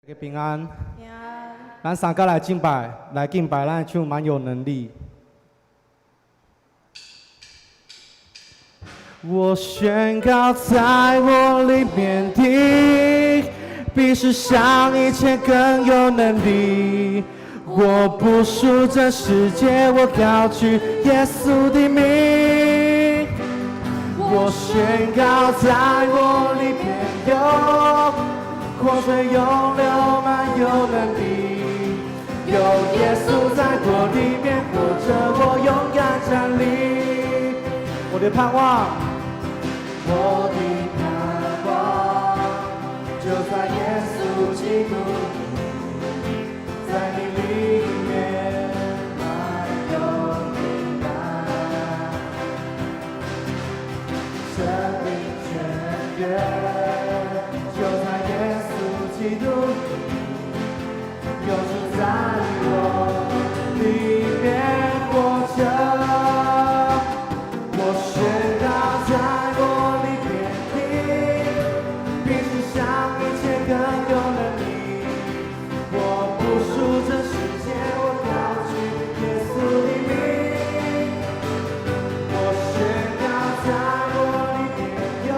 家平安。平安。咱三個來敬拜，來敬拜，咱唱滿有能力。我宣告，在我裡面的，比世上一切更有能力。我不屬這世界，我高舉耶穌的名。我宣告，在我裡面有活水湧流，滿有能力。有耶穌在我裡面活著，我勇敢站立。我的盼望，我的盼望就在耶穌基督裡，在你裡面滿有平安，生命泉源就在耶穌基督裡，有主在我裡面活著。我宣告，在我裡面的，比世上一切更有能力。我不屬這世界，我高舉耶穌的名。我宣告，在我裡面有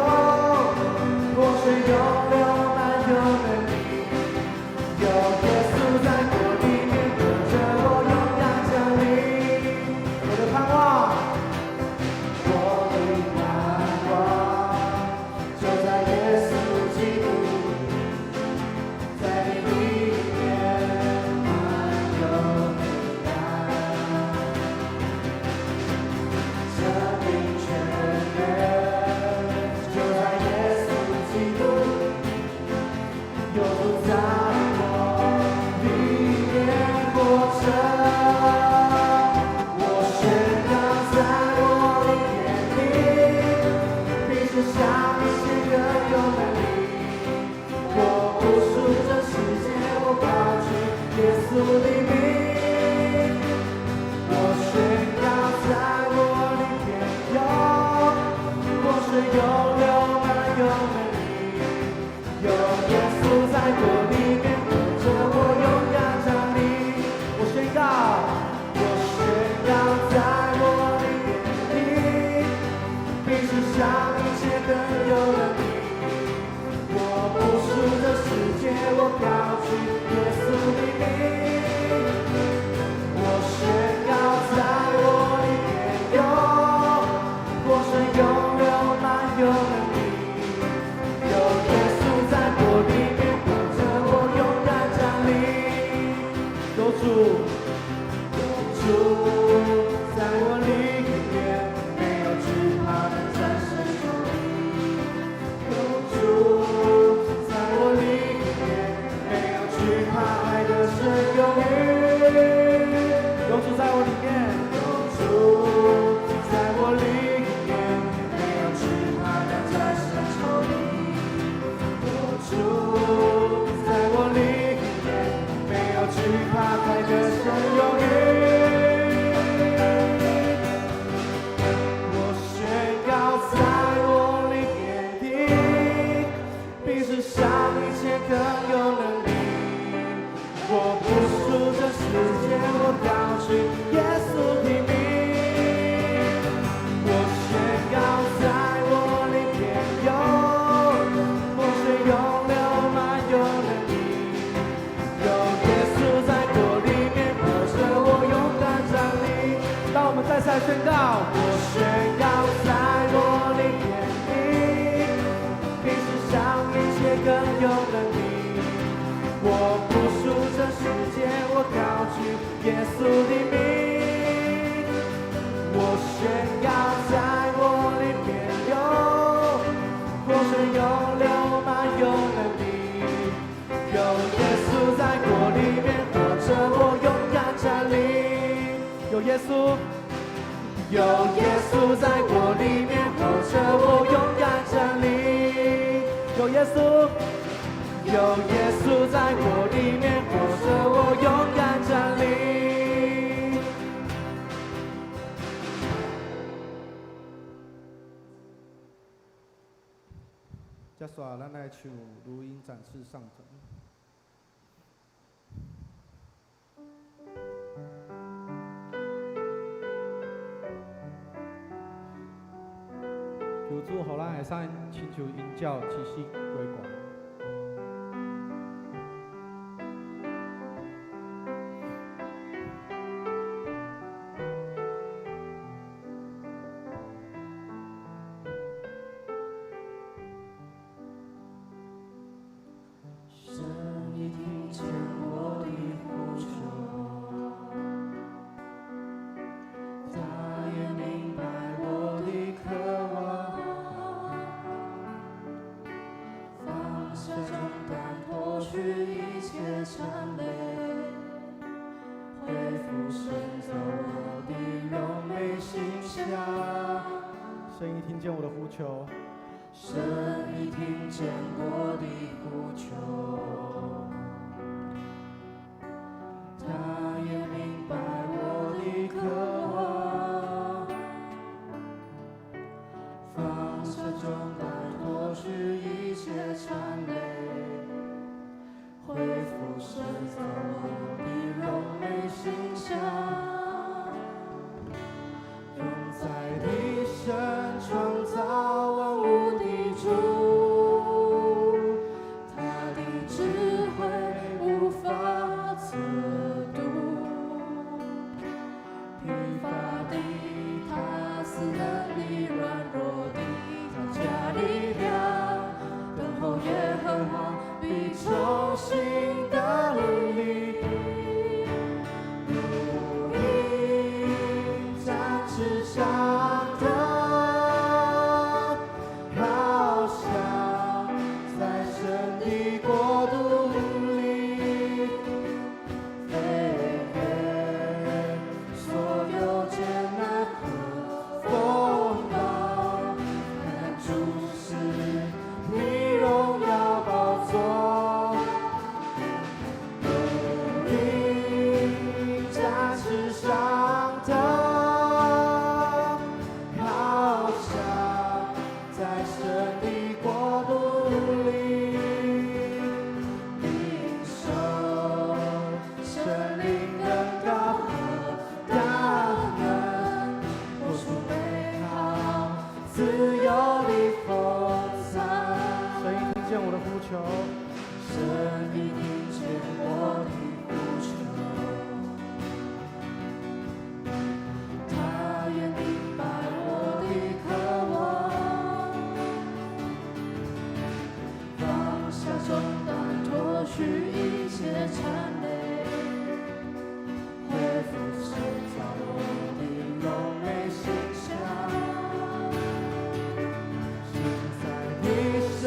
活水湧流，滿有能力。有耶穌在我裡面活著，我勇敢站立。我的盼望，我的盼望就在耶穌基督裡，在你裡面滿有平安，生命泉源就在耶穌基督裡，有主在我裡面活著。我宣告，在我裡面的，比世上一切更有能力。我不屬這世界，我高舉耶穌的名。我宣告，在我裡面有活水湧流，滿有能力。有耶穌在我裡面活著，我勇敢站立。我宣告，我宣告，在我裡面的，比世上一切更有能力。我不屬這世界，我高舉耶穌的名。我宣告，在我裡面有活水湧流，滿有能力。有耶穌在我裡面活著，我勇敢站立。有主，有主在我裡面，沒有懼怕，能戰勝仇敵。有主在我裡面，沒有懼怕，愛得勝憂鬱。有主在我裡面，有主在我裡面，沒有懼怕，能戰勝仇敵。有主在我裡面，沒有懼怕，愛得勝憂鬱。我宣告，在我裡面的，比世上一切更有能力。我不屬這世界，我高舉耶穌的名。我宣告，在我裡面有活水湧流，滿有能力。有耶穌在我裡面活著，我勇敢站立。當我們再次來宣告，我宣告，在我裡面的，比世上一切更有能力。我不屬這世界，我高舉耶穌的名。我宣告，在我裡面有活水湧流，滿有能力。有耶穌在我裡面活著，我勇敢站立。有耶穌，有耶穌在我裡面活著，我勇敢站立。有耶穌，有耶穌在我裡面活著，我勇敢站立。接續咱來唱《如鷹展翅上騰》。主，予咱會使親像𪜶鳥棲息高懸。神已聽見我的呼求，他也明白我的渴望，放下重擔，脫去一切纏累，恢復神造我的榮美形象。神已聽見我的呼求，神已聽見我的呼求，他也明白我的渴望，放下重擔，脫去一切纏累，恢復神造我的榮美形象。永在的神創造萬物的主，他的智慧無法測度，疲乏的他賜能力，軟弱的他加力量，等候耶和華必重新得力。如鷹展翅上騰，翱翔在神的國度裡，飛越所有艱難和風暴，單單注視你榮耀寶座。如鷹展翅上騰，翱翔在神的國度裡，領受聖靈恩膏和大能，活出美好自由的豐餐。神已聽見我的呼求，神已聽見我的呼求，他也明白我的渴望，放下重擔，脫去一切纏累，恢復神造我的榮美形象。永在的神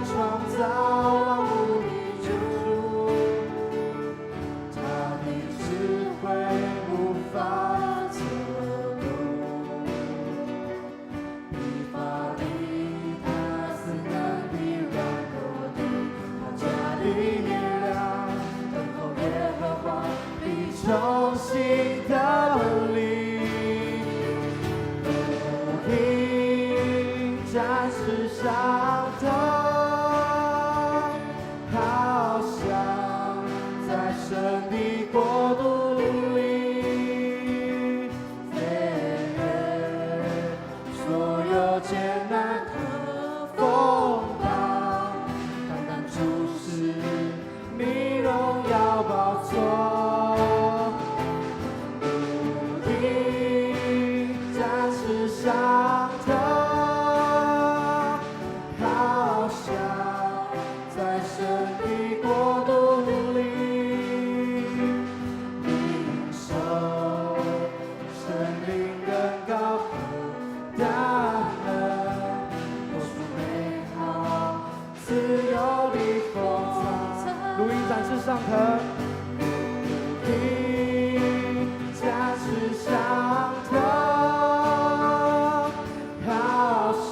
創造萬物的主，他的智慧無法測度，疲乏的他賜能力，軟弱的他加力量，等候耶和華必重新得力，如鷹展翅上騰，翱翔在神的國度裡，飛越所有艱難和風暴，單單注視你榮耀寶座。如鷹展翅上騰，翱翔在神的國度裡，領受聖靈恩膏和大能，活出美好自由的豐餐。如鷹展翅上騰，如鷹展翅上騰，翱翔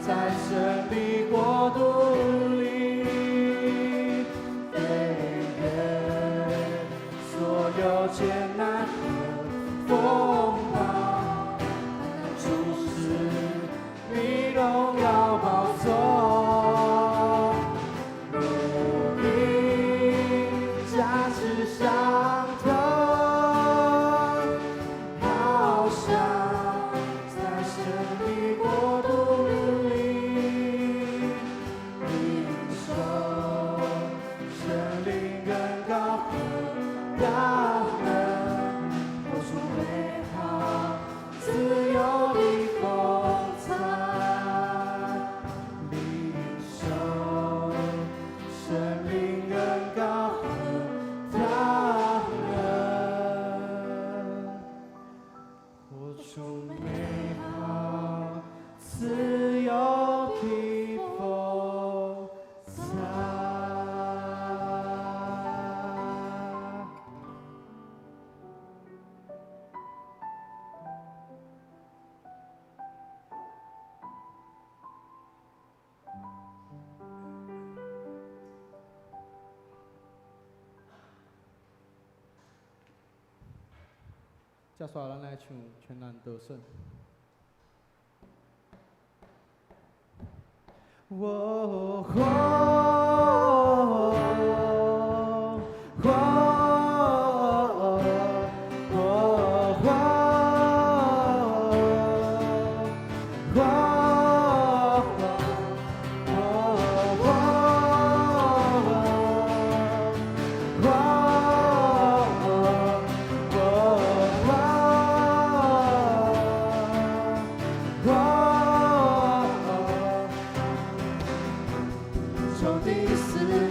在神的國度裡，飛越所有艱難和風暴，注視你榮耀寶座。如鷹接煞咱來唱《全然得勝》。哦哦哦哦哦哦。仇敵四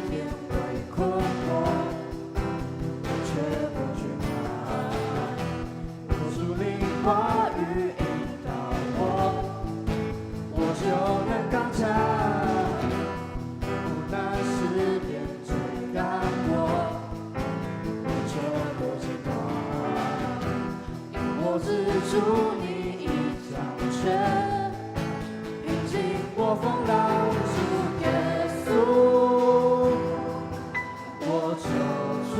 面圍困我，我卻不懼怕。有主你話語引導我，我就能剛強。苦難試煉追趕我，我卻不驚慌。因我知主你已掌權，平靜過風浪，主耶穌，我救主，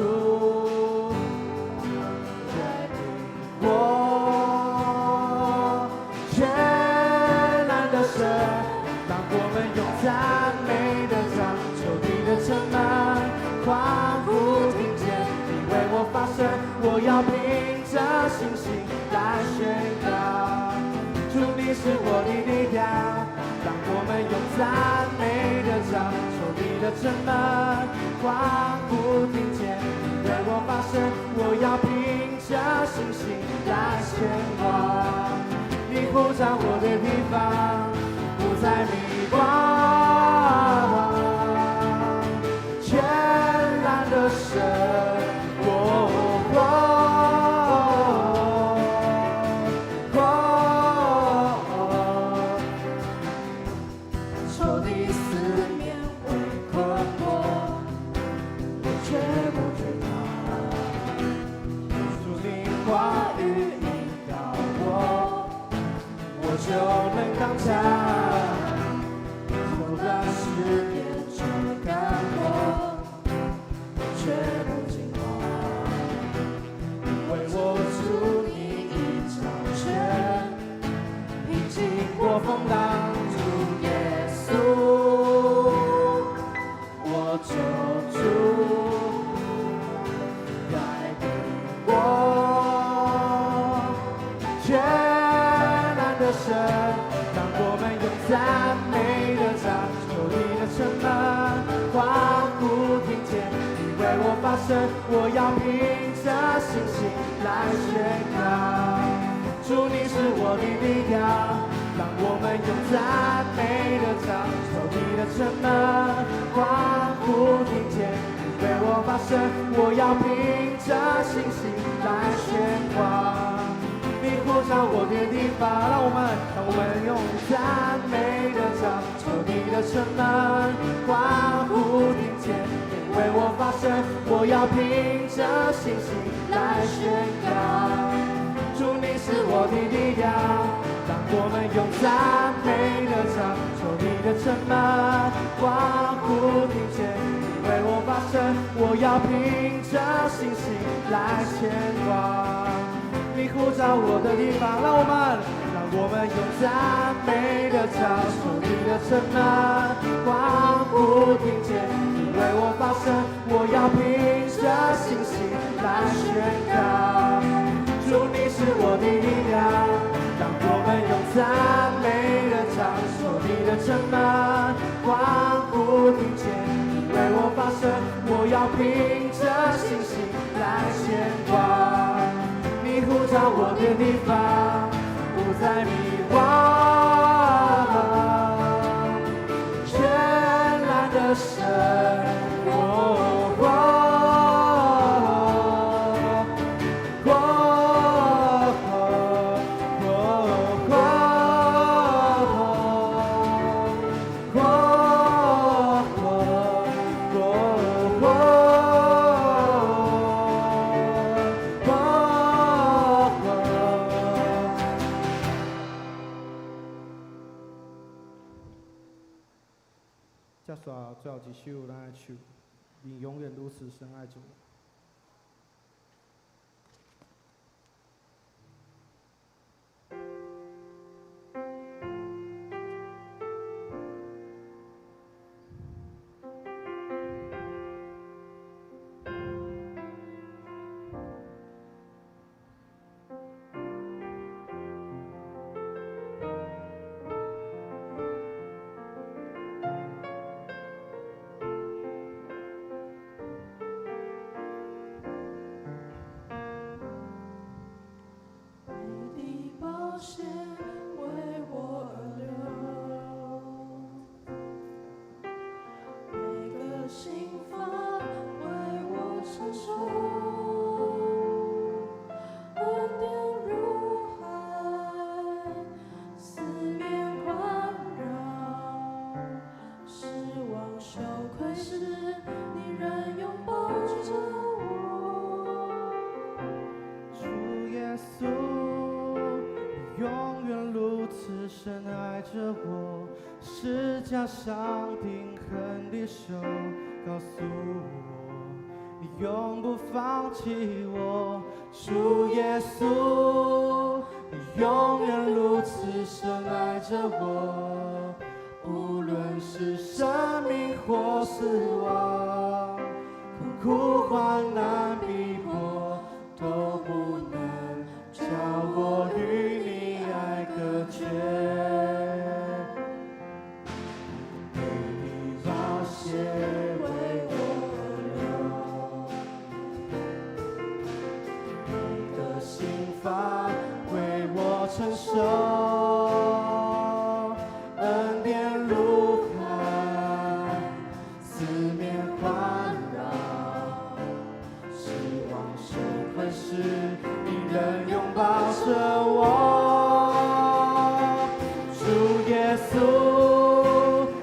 帶領我全然得勝。讓我們用讚美的唱，仇敵的城門歡呼，聽見你為我發聲，我要憑着信心來宣告，主你是我的力量。讓我們用讚美的唱，仇敵的城門歡呼，聽見你為我發聲，我要憑着信心來前往。你呼召我的地方，不再迷惘。全然得勝，我活。哦仇敵四面圍困我，我卻不懼怕。主你話語引導我，我就能剛強。苦難試煉追趕我，我卻不驚慌，因為我主你已掌權，平靜過風浪，主耶穌，我救主，帶領我全然得勝。讓我們用讚美的唱，仇敵的城門歡呼，聽見你為我發聲，我要憑着信心來宣告，主你是我的力量。讓我們用讚美的唱，仇敵的城門歡呼，聽見你為我發聲，我要憑着信心來宣告。你呼召我的地方，讓我們用讚美的唱，仇敵的城門歡呼，聽見你為我發聲，我要憑着信心來宣告，主你是我的力量。讓我們用讚美的唱，仇敵的城門歡呼，聽見你為我發聲，我要憑着信心來前往。你呼召我的地方，讓我們用讚美的唱，仇敵的城門歡呼，聽見你為我發聲，我要憑着信心來宣告，主你是我的力量。讓我們用讚美的唱，仇敵的城門歡呼，聽見你為我發聲，我要憑着信心來前往。你呼召我的地方，不再迷惘。全然得勝，我活。活活活活活活活。接煞最後一首，咱來唱《你永遠如此深愛著我》。架上釘痕的手，告訴我，你永不放棄我。主耶穌，你永遠如此深愛着我，無論是生命或死亡，困苦患難逼迫，都不能叫我與你愛隔絕。你的寶血為我而流，你的刑罰為我承受，恩典如海，四面環繞，失望受困時，你仍擁抱着我。主耶穌，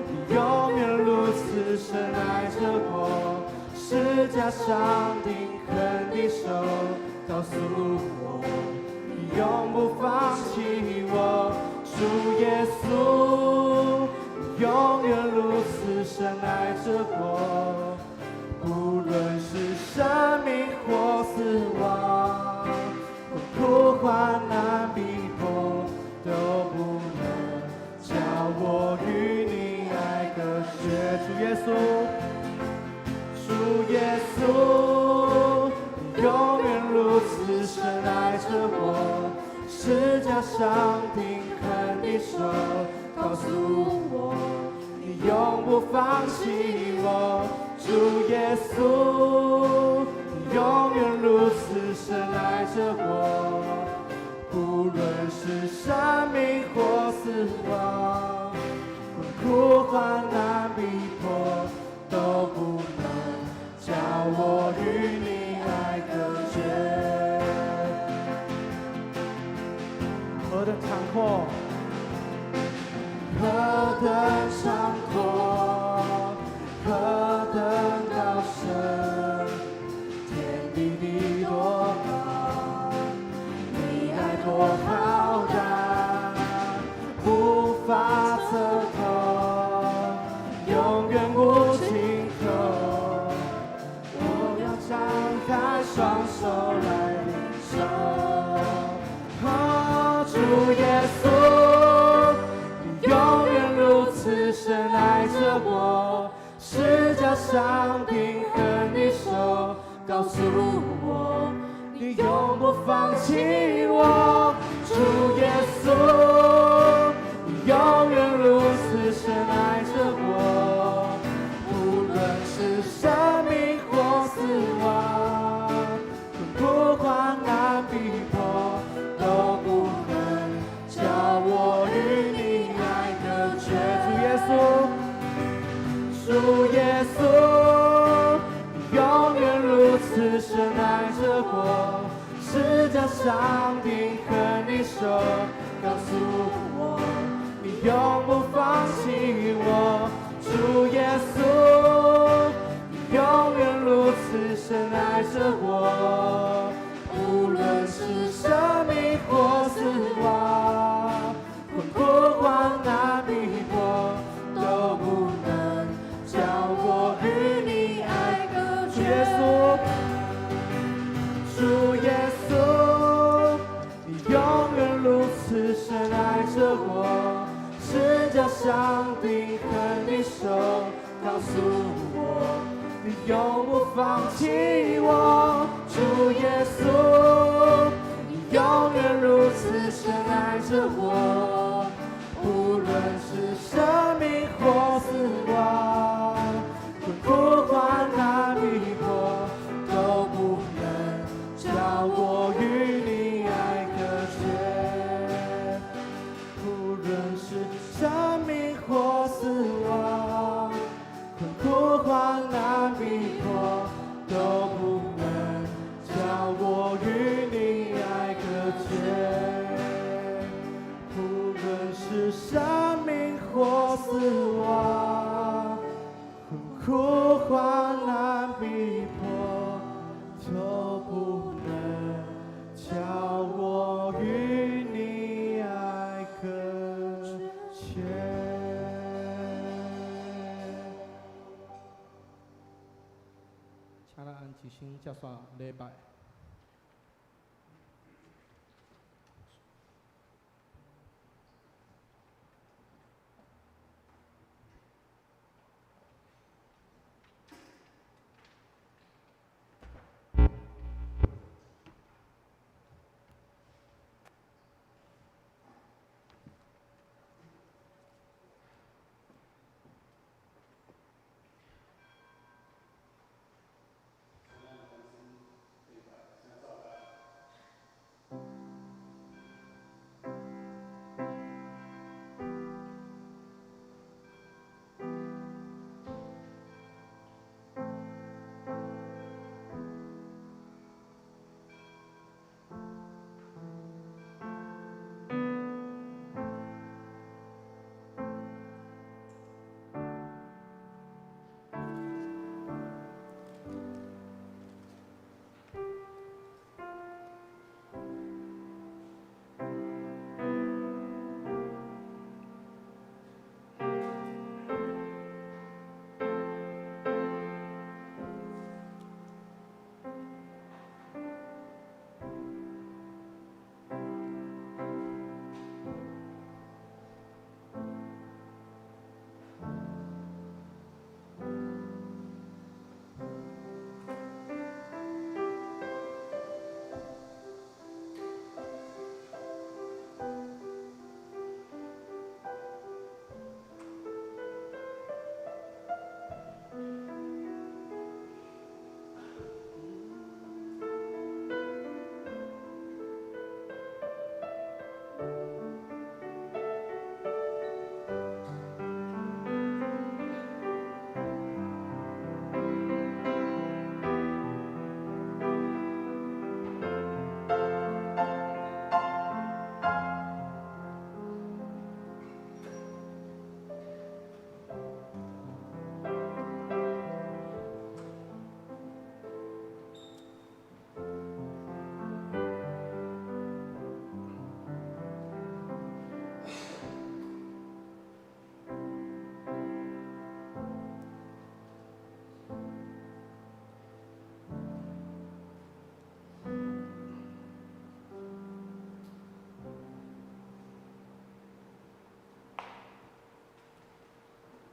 你永遠如此深愛着我，十架上釘痕的手，告訴我，你永不放棄我。主耶穌，你永遠如此深愛着我，無論是生命或死亡，困苦患難逼迫，都不能叫我與你愛隔絕。主耶穌，主耶穌，你永遠如此深愛着我，十架上釘痕的手，告訴我，你永不放棄我。主耶穌，你永遠如此深愛着我，無論是生命或死亡，困苦患難逼迫，都不能叫我與你愛隔絕。何等長闊，何等長闊，何等高深，天地的多高，你愛多浩大，無法測透，永遠無盡頭。我要張開雙手來領受。哦，主耶穌，你永遠如此深愛着我，十架上釘痕的手，告訴我，你永不放棄我。主耶穌，你永遠如此深愛着我，無論是生命或死亡，困苦患難逼迫，都不能叫我與你愛隔絕。主耶穌，主耶穌，你永遠如此深愛着我，十架上釘痕的手，告訴我，你永不放棄我。主耶穌，你永遠如此深愛着我，無論是生命或死亡，困苦患難逼迫，都不能叫我與你愛隔絕。主耶穌，你永遠如此深愛着我，十架上釘痕的手，告訴我，你永不放棄我。主耶穌，你永遠如此深愛着我，無論是生命或死亡，困苦患難逼迫，都不能叫我與你愛隔絕。無論是生命或死亡，困苦患難逼迫，都不能叫我與你愛隔絕。無論是生命或死亡，困苦患難逼迫，都不能叫我與你愛隔絕。請咱按一聲接煞禮拜。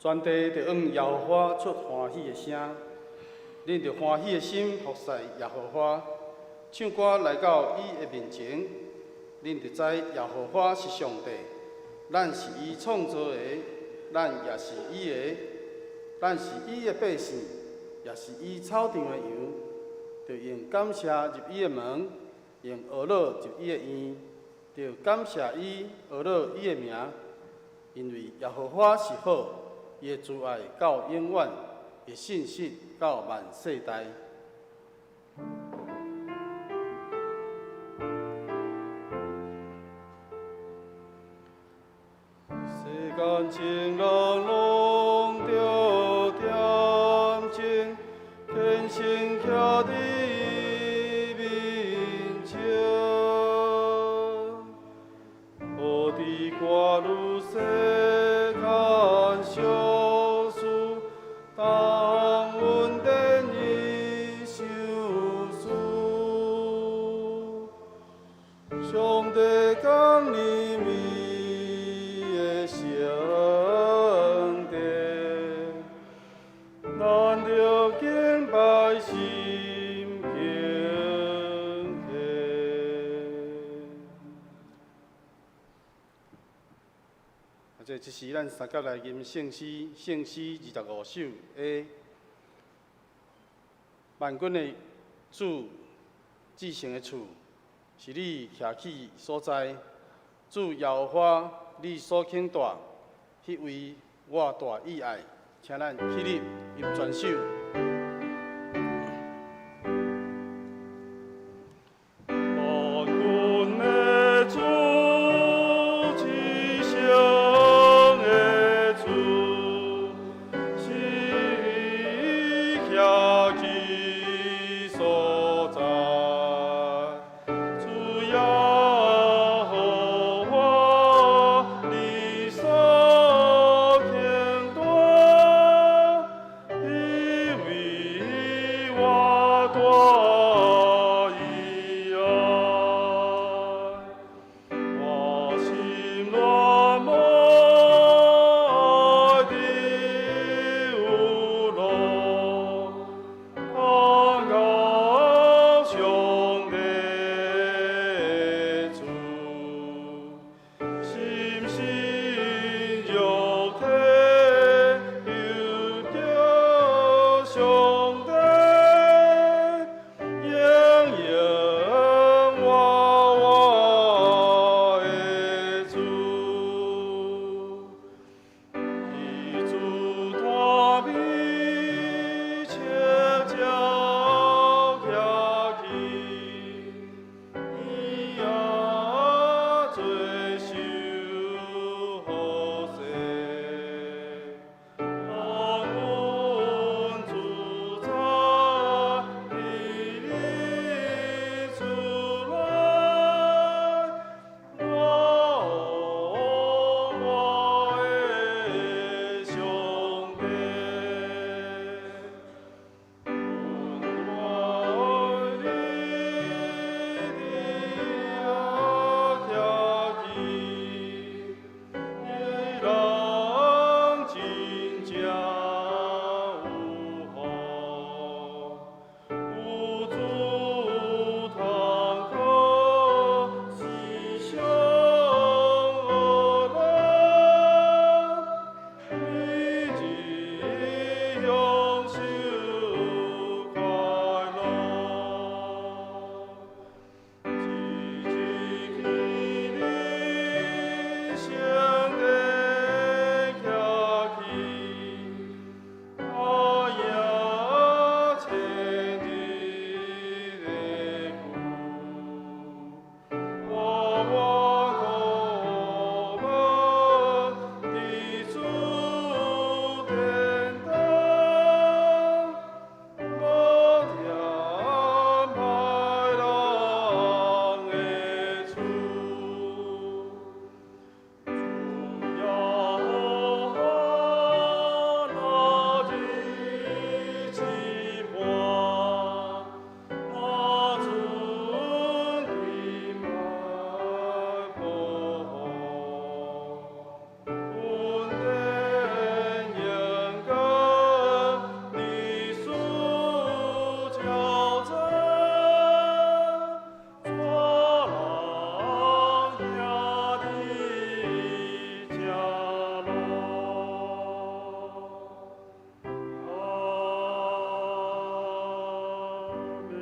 全地著向耶和華出歡喜的聲，恁著歡喜的心服侍耶和華，唱歌來到伊的面前，恁著知耶和華是上帝，咱是伊創造的，咱也是伊的，咱是伊的百姓，也是伊草場的羊，著用感謝入伊的門，用呵咾入伊的院，著感謝伊，呵咾伊的名，因為耶和華是好。伊的慈愛到永遠，伊的信實到萬世代。世間情人攏著恬靜，虔誠徛佇伊面前，無佇掛慮世間小事，當恩典伊相思。上帝降臨伊的聖殿，咱著敬拜心敬虔。啊，這時咱三甲來吟聖詩，聖詩25首 A。萬軍的主，至聖的厝，是你徛起所在。主耶和華，你所肯帶，彼位我大意愛，請咱起立吟全首。萬軍的主，至聖的厝，是你徛起所在。主耶和華，你所肯帶，彼位我大慈愛。我心戀慕愛的有路，盼到上帝厝，心神肉體求著上帝，應允我活的主。彼主大美，赤腳徛起，伊也做受好勢。安穩住在你厝內，我王我的上帝。阮愛你徛起，伊人真正有福，有主通可思想樂，每日享受快樂。日日見你聖殿徛起，我也千日的久。我我渴望佇主殿堂，無嫌歹人的厝。主耶和華若日期盼，若准平安保護，恩典榮光歷史超載，帶人兄弟食樂。阿們。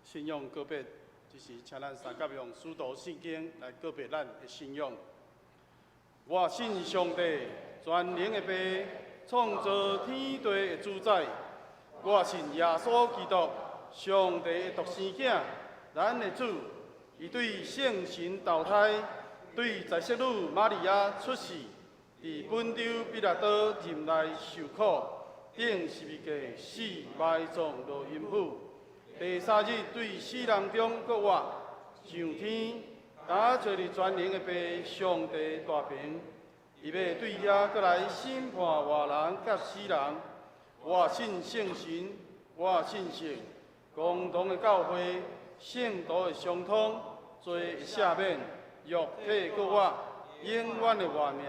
信仰告別，這時請咱三甲用使徒信經來告別咱的信仰。我信上帝，全能的父，創造天地的主宰。我信耶穌基督，上帝的獨生囝，咱的主。伊對聖神投胎，對在聖女瑪利亞出世，佇本丟彼拉多任內受苦，釘十字架死，埋葬落陰府。第三日對死人中復活，上天，擔坐佇全能的父上帝大爿，伊欲對遐閣來審判活人佮死人。我信聖神，我信聖共同的教會，聖徒的相通，罪的赦免，肉體復活，永遠的活命。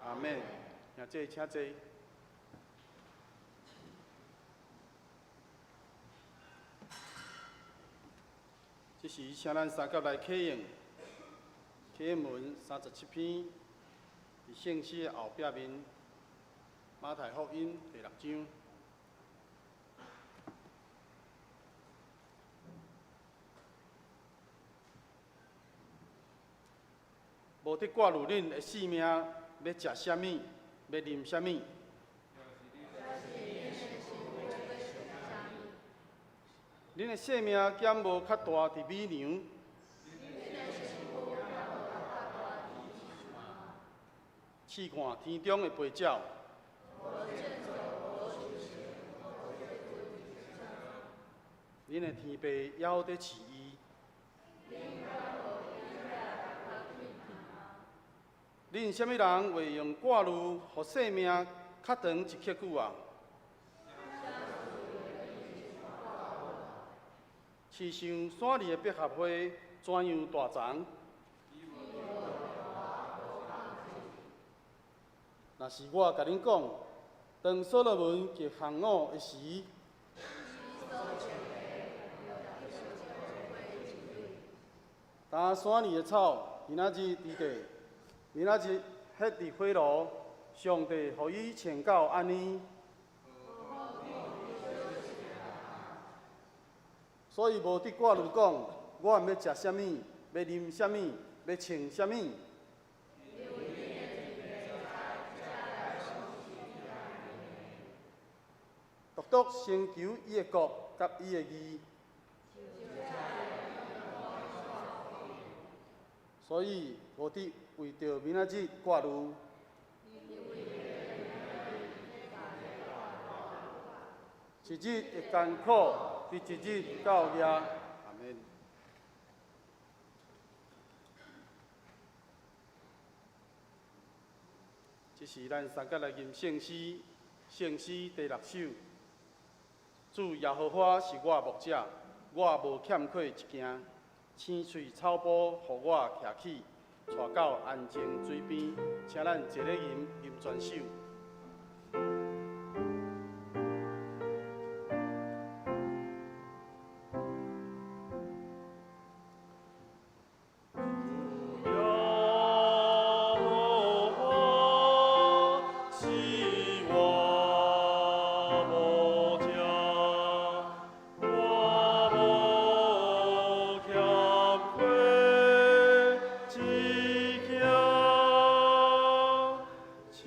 阿們。兄弟，請坐。這時，請咱三甲來啟應，啟應文37篇，佇聖詩的後壁面，馬太福音第六章。無得掛慮恁的性命，欲食啥物，欲啉啥物。恁的性命敢無較大佇米糧？試看天中的飛鳥。恁的天父猶佇飼伊。恁啥物人會用掛慮，予性命較長一刻久啊？試想山裡的百合花怎樣大叢？若是我共恁講，當所羅門極行伍的時，當山裡的草，今仔日佇地，明仔日歇佇火爐，上帝予伊穿到按呢。所以無得掛慮講，我欲食啥物，欲啉啥物，欲穿啥物。獨獨先求伊的國佮伊的義。所以無得為著明仔日掛慮。一日的艱苦，佇一日夠額。阿們。這是咱三甲來吟聖詩，聖詩第六首。主耶和華是我牧者，我無欠缺一件。青翠草埔予我徛起，帶到安靜水邊，請咱齊咧吟吟全首。主耶和華是我牧者，我無欠缺一件。青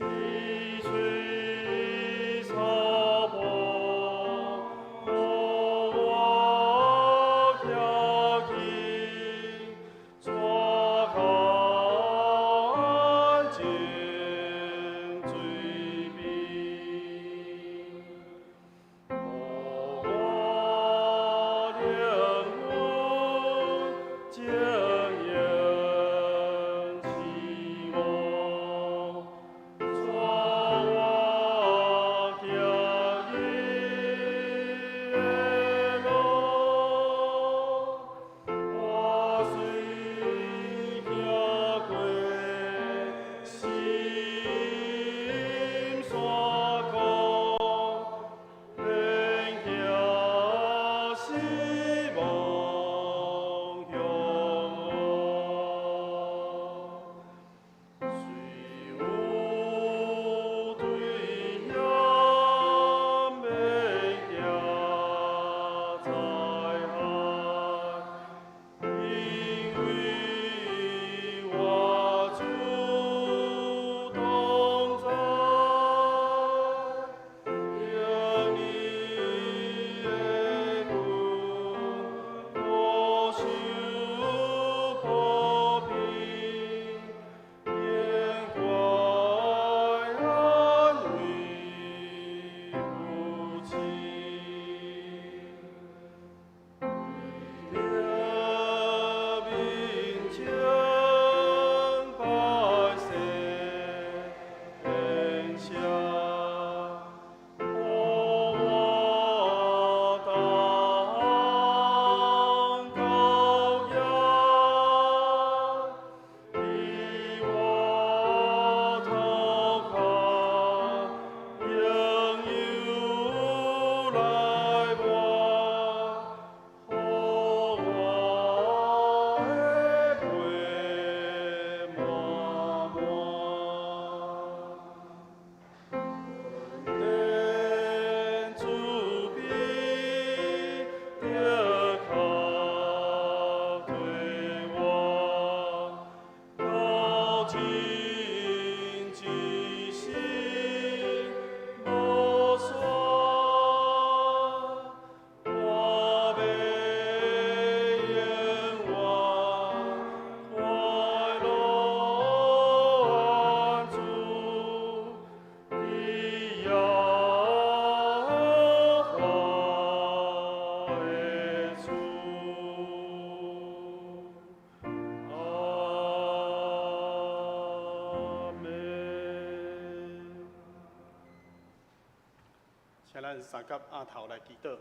請咱三甲阿頭來祈禱。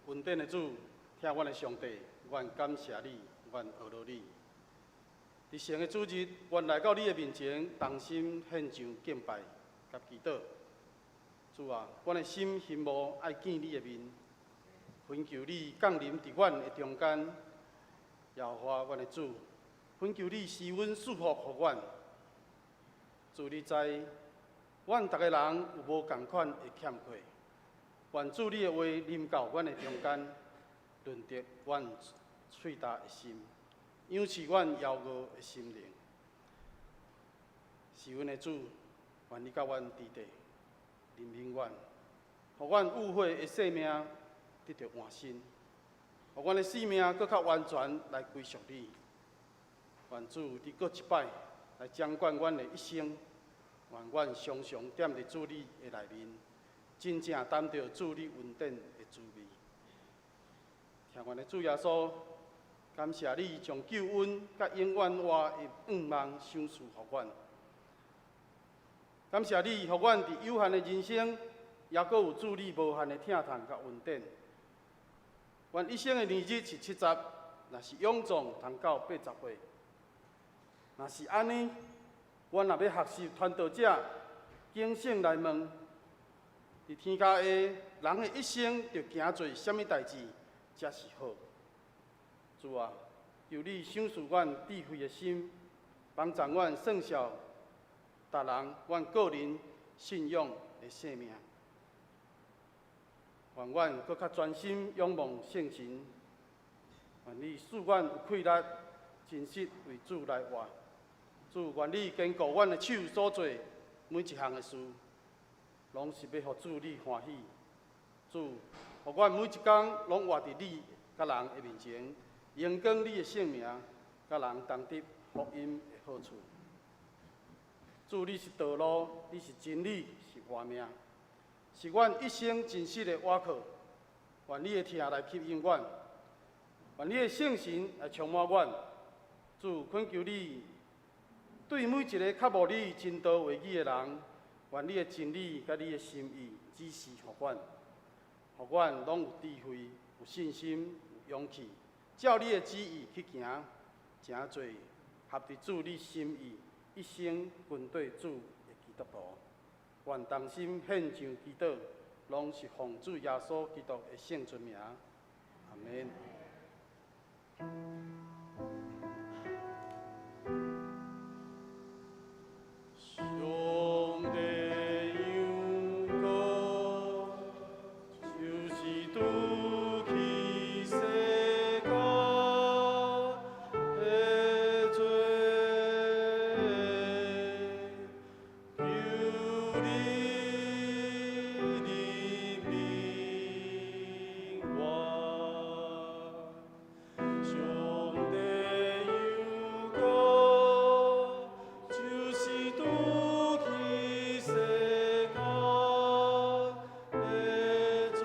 恩典的主，疼阮的上帝，阮感謝你，阮阿羅你。佇聖的主日，阮來到你的面前，同心獻上敬拜佮祈禱。主啊，阮的心欣慕愛見你的面，懇求你降臨佇阮的中間。耶和華，阮的主，懇求你施恩賜福予阮。主，你知，阮逐个人有無仝款的欠缺。願主你的話臨到阮的中間，潤澤阮喙焦的心，養賜阮枵餓的心靈。是阮的主，願你佮阮佇地，憐憫阮，予阮有悔的生命得著換新，予阮的生命閣較完全來歸屬你。願主你閣一擺來掌管阮的一生，願阮常常踮佇主你的內面，真正擔著主你恩典的滋味。疼阮的主耶穌，感謝你將救恩佮永遠活的願望賞賜予阮。感謝你，予阮佇有限的人生，猶閣有主你無限的疼痛佮恩典。阮一生的年日是70，若是勇壯，通到80歲。若是按呢，阮若欲學習傳道者警醒來問：佇天跤下，人的一生著行做啥物代誌才是好？主啊，求你賞賜阮智慧的心，幫助阮算數逐人、阮個人信仰的生命。願阮閣較專心仰望聖神。願你賜阮有氣力，真實為主來活。主，願你堅固阮的手所做每一項的事，攏是欲予主你歡喜。主，予阮每一工攏活佇你佮人的面前，榮光你的聖名，佮人同得福音的好處。主，你是道路，你是真理，是活命，是阮一生真實的倚靠。願你的疼來吸引阮，願你的聖神來充滿阮。主，懇求你對每一个渴慕你真道話語的人，願你的真理佮你的心意指示予阮，予阮攏有智慧、有信心、有勇氣，照你的旨意去行，成做合佇主你心意，一生跟綴主的基督徒。願同心獻上祈禱，攏是奉主耶穌基督的聖尊名。阿們。上帝羊羔，就是除去世間的罪，求你憐憫我。上帝羊羔，就是除去世間的罪，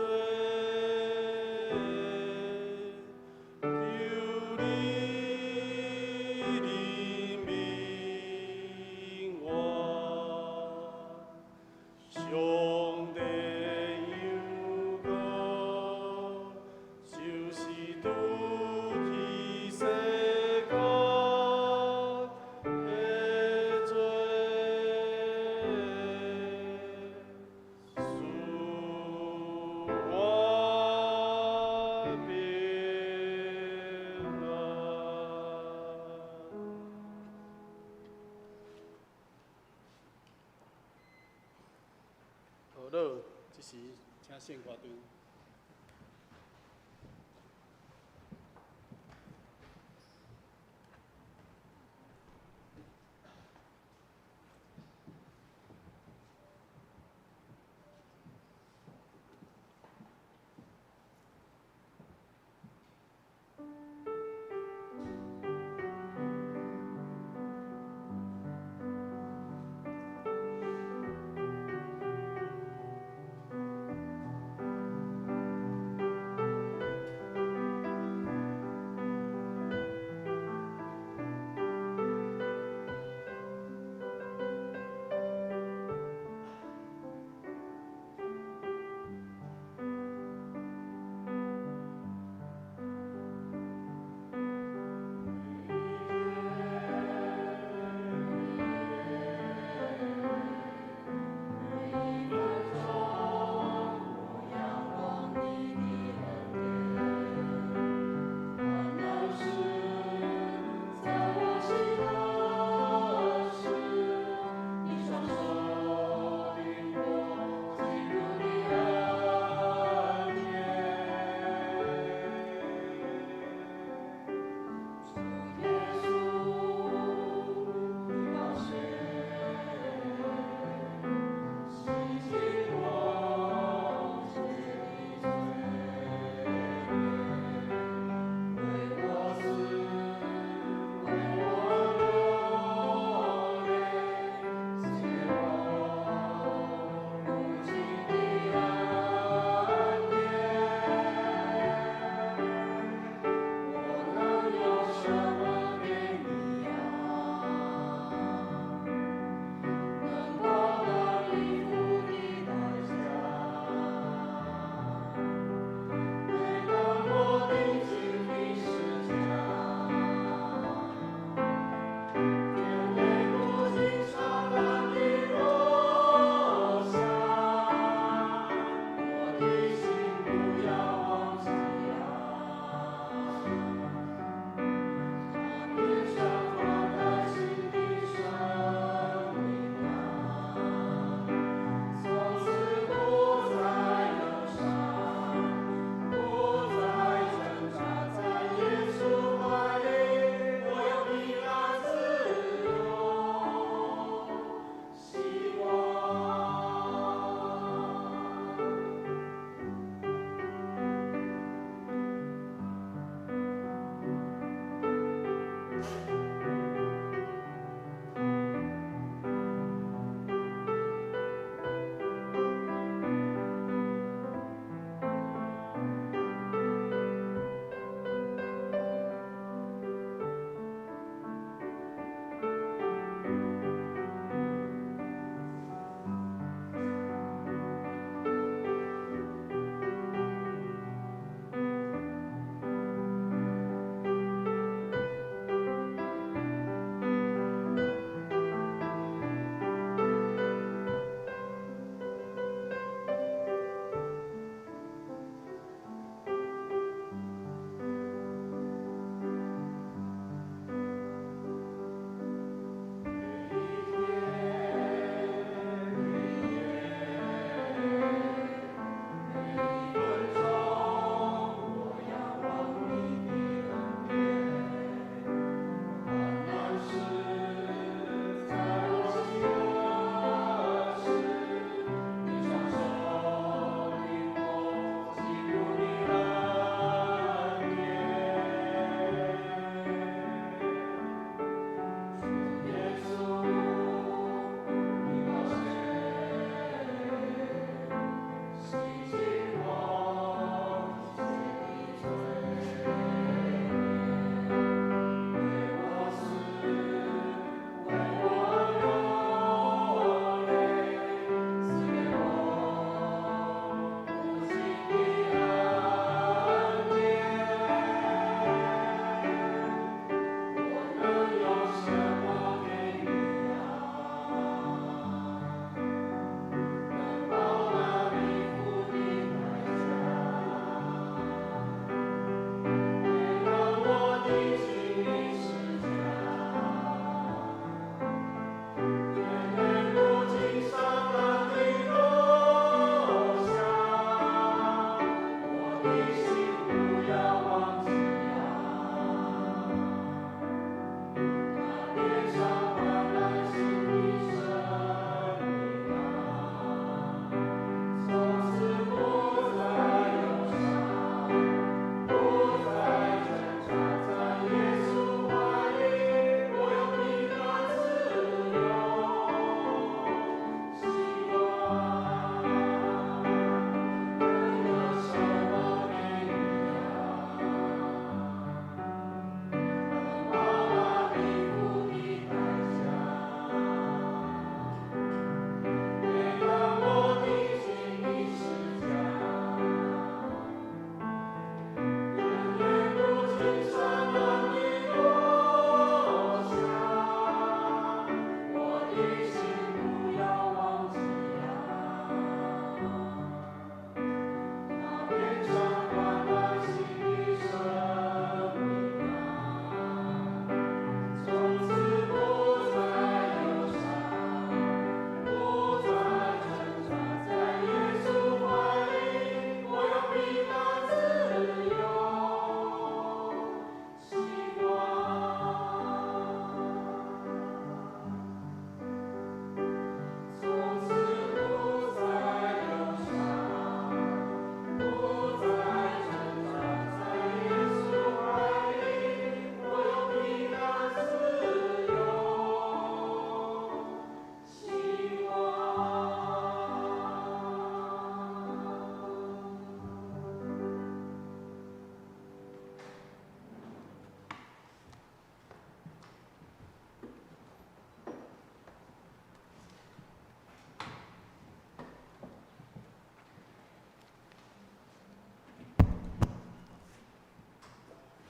求你憐憫我。上帝羊羔，就是除去世間的罪，賜我平安。好了，這時請聖歌隊。上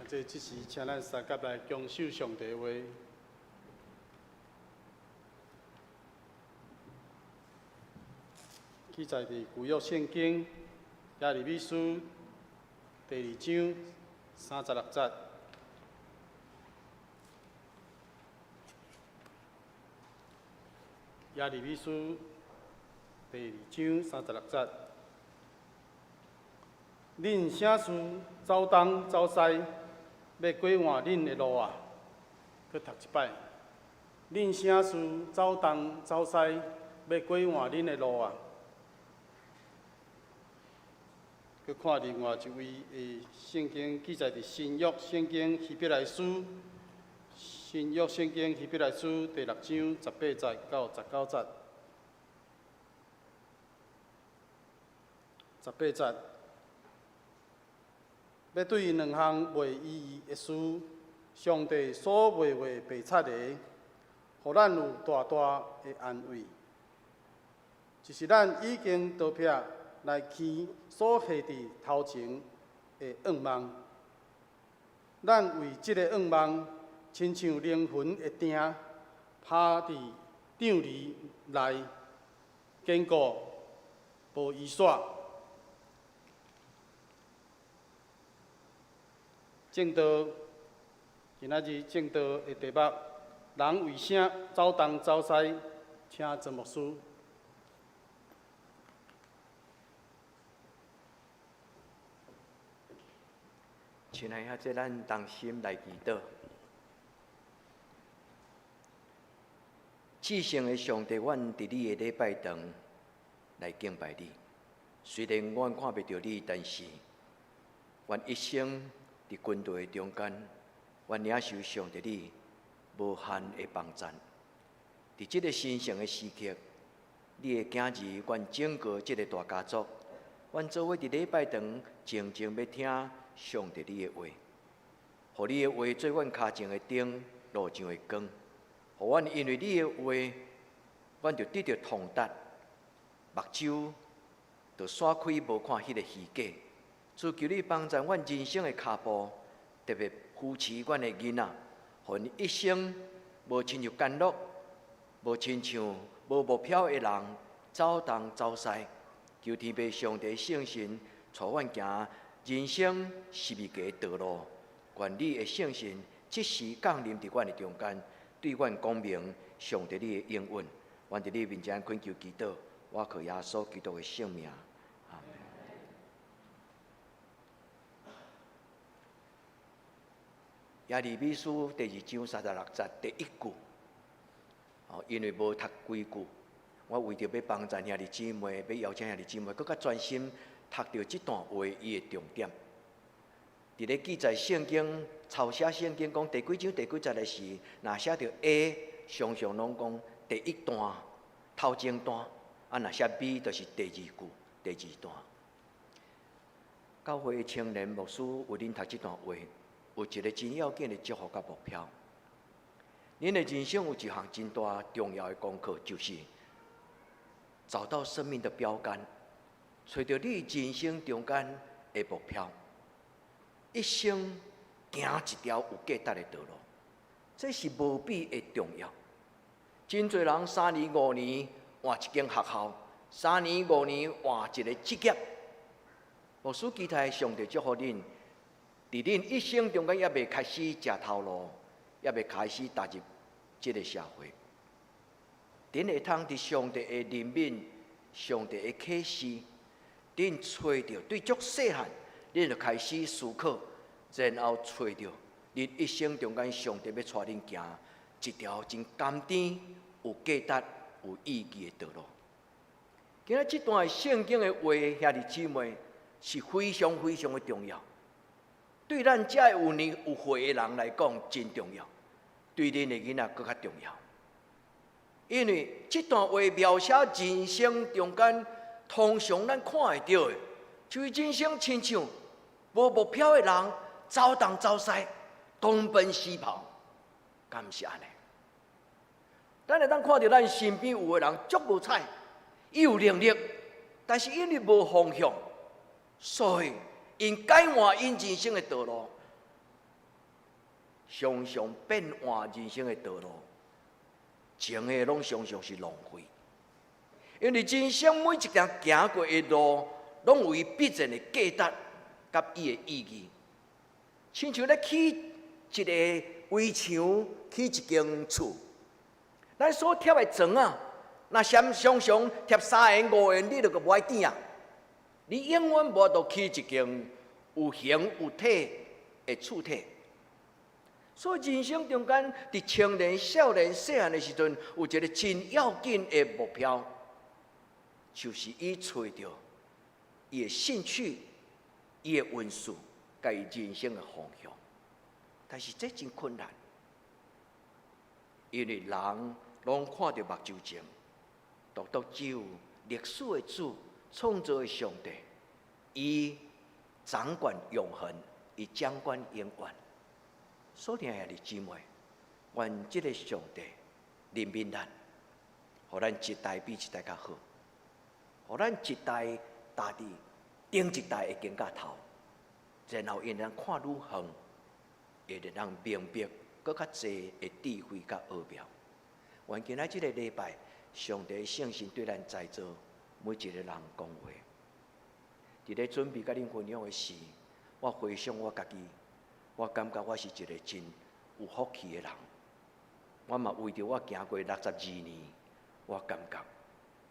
這這時請咱三甲來恭守上帝話。記載佇舊約聖經耶利米書第二章三十六節。耶利米書第二章三十六節。恁啥事走東走西，欲改換恁的路啊？閣讀一擺。恁啥事走東走西，欲改換恁的路啊？閣看另外一位的聖經記載佇新約聖經希伯來書，新約聖經希伯來書第六章十八節到十九節。十八節，欲對兩項袂意義的事，上帝所畫畫白漆的，予咱有大大的安慰，就是咱已經逃避來去所下佇頭前的願望。咱為這個願望，親像靈魂的釘，拍佇帳籬內，堅固無移徙。證道，今仔日證道的題目：人為啥走東走西？請曾牧師。親愛的，這咱同心來祈禱。至聖的上帝，阮佇你的禮拜堂來敬拜你。雖然阮看袂著你，但是阮一生佇軍隊的中間，阮領受上帝你無限的幫贊。佇這个神聖的時刻，你的囝兒，阮整個這个大家族，阮做伙佇禮拜堂靜靜欲聽上帝你的話，予你的話做阮跤前的燈，路上的光。予阮因為你的話，阮就得著通達，目睭就散開無看彼个虛假。主求你幫助阮人生的跤步，特別扶持阮的囡仔，予𪜶一生無親像干樂，無親像無目標的人走東走西。求天父上帝聖神帶阮行人生十字架的道路，願你的聖神即時降臨佇阮的中間，對阮講明上帝你的應允。阮佇你面前懇求祈禱，我靠耶穌基督的聖名。阿們。耶利米書第二章三十六節第一句，哦，因為無讀規句，我為著欲幫助兄弟姊妹，欲邀請兄弟姊妹，閣較專心讀著這段話伊的重點。佇咧記載聖經、抄寫聖經講第幾章第幾節的時，若寫著 A，常常攏講第一段、頭前段；啊，若寫 B，就是第二句、第二段。教會的青年牧師為恁讀這段話，有一个真要緊的祝福佮目標。恁的人生有一項真大重要的功課，就是找到生命的標桿，揣著你人生中間的目標，一生行一條有價值的道路，這是無比的重要。真濟人三年五年換一間學校，三年五年換一个職業。牧師期待上帝祝福恁，佇恁一生中間猶未開始食頭路，猶未開始踏入這个社會，恁會通佇上帝的憐憫、上帝的啟示，恁揣著對足細漢，恁就開始思考，然後揣著恁一生中間上帝欲帶恁行一條真甘甜、有價值、有意義的道路。今仔這段聖經的話，兄弟姊妹是非常非常的重要，對咱這有年有歲的人來講真重要，對恁的囡仔閣較重要。因為這段話描寫人生中間通常咱看會著的，就是人生親像無目標的人走東走西，東奔西跑，敢毋是按呢？咱會當看著咱身邊有的人足無彩，伊有能力，但是因為無方向，所以𪜶改換𪜶人生的道路，常常變換人生的道路，前的攏常常是浪費。因為人生每一條行過的路，攏有伊必然的價值佮伊的意義。親像咧起一個圍牆，起一間厝，咱所貼的磚啊，若常常常貼3緣5緣，你就閣無愛轉啊！你永遠無法度起一間有形有體的厝體。所以人生中間，佇青年、少年、細漢的時陣，有一個真要緊的目標，就是伊揣著伊的興趣、伊的恩賜，佮伊人生的方向。但是這真困難，因為人攏看著目睭前，獨獨只有歷史的主、創造的上帝，伊掌管永恆，伊掌管永遠。所以，兄弟姊妹，願這个上帝憐憫咱，予咱一代比一代較好，予咱一代踏佇頂一代會更加頭，然後𪜶通看愈遠，會當明白閣較濟的智慧佮奧妙。願今仔這个禮拜，上帝聖神對咱在座每一個人講話。佇咧準備佮恁分享的時，我回想我家己。我感覺我是一個真有福氣的人。我嘛為著我行過62年，我感覺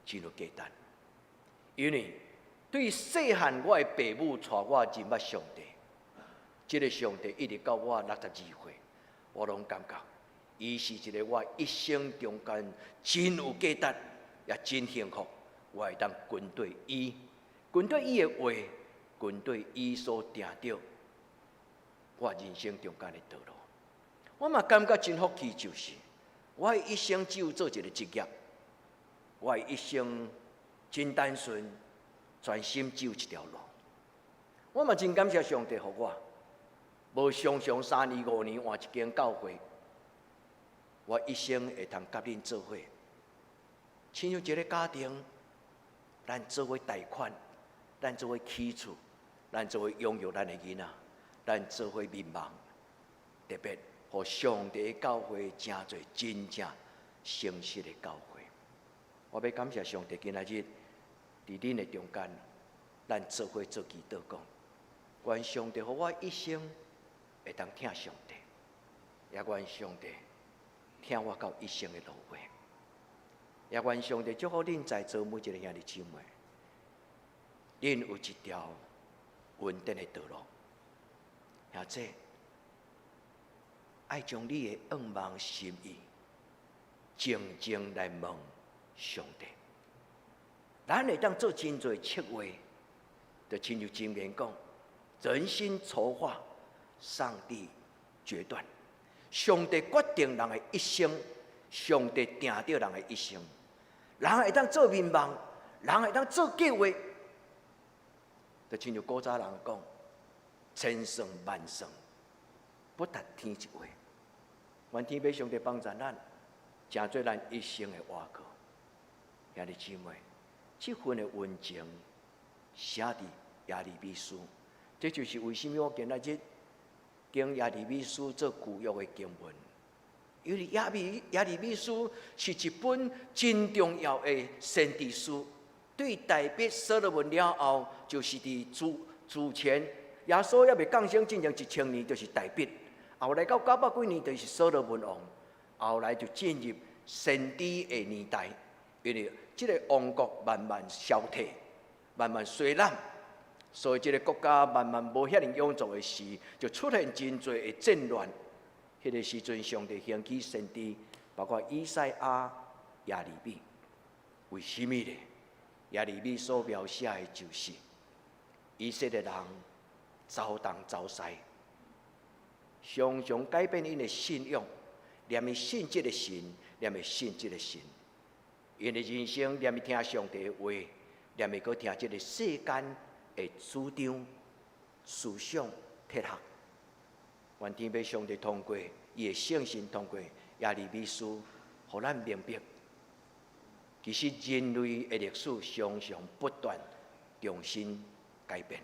真有價值。因為對細漢，我的爸母帶我認捌上帝，這个上帝一直到我62歲，我攏感覺伊是一個我一生中間真有價值，也真幸福，我會當跟對伊，跟對伊的話，跟對伊所定著我人生中間的道路。我嘛感覺真福氣，就是我的一生只有做一个職業，我的一生真單純，專心只有一條路。我嘛真感謝上帝予我，無常常3年5年換一間教會，我一生會通佮恁做伙，親像一个家庭，咱做伙貸款，咱做伙起厝，咱做伙養育咱的囡仔，咱做伙眠夢，特別予上帝的教會成做真正誠實的教會。我欲感謝上帝，今仔日佇恁的中間，咱做伙做祈禱講，願上帝予我一生會當疼上帝，也願上帝疼我到一生的落尾，也願上帝祝福恁在座每一个兄弟姊妹，恁有一條穩定的道路，兄弟，愛將你的願望心意，靜靜來問上帝。咱會當做真濟策劃，就親像箴言講，人心籌劃，上帝決斷。上帝決定人的一生，上帝定著人的一生。人會當做眠夢，人會當做計劃，就親像古早人講，千算萬算，不達天一話。願天父上帝幫助咱，成做咱一生的倚靠。兄弟姊妹，這份的溫情寫佇耶利米書，這就是為啥物我今仔日揀耶利米書做舊約的經文。因為耶利米書是一本真重要的先知書，對大衛所羅門了後，就是佇主前耶穌猶未降生進前1000年，就是大衛。後來到900幾年，就是所羅門王。後來就進入先知的年代，因為這个王國慢慢消退，慢慢衰落，所以這个國家慢慢無遐爾踴躍的時，就出現真濟的戰亂。彼个時陣，上帝興起先知，包括以賽亞、耶利米。為啥物呢？耶利米所描寫的就是以色列人走東走西，常常改變𪜶的信仰，連伊信這个神，連伊信這个神。𪜶的人生連伊聽上帝的話，連伊閣聽這个世間的主張、思想、哲學。願天父上帝通過伊的聖神，通過耶利米書，予咱明白，其實人類的歷史常常不斷重新改變。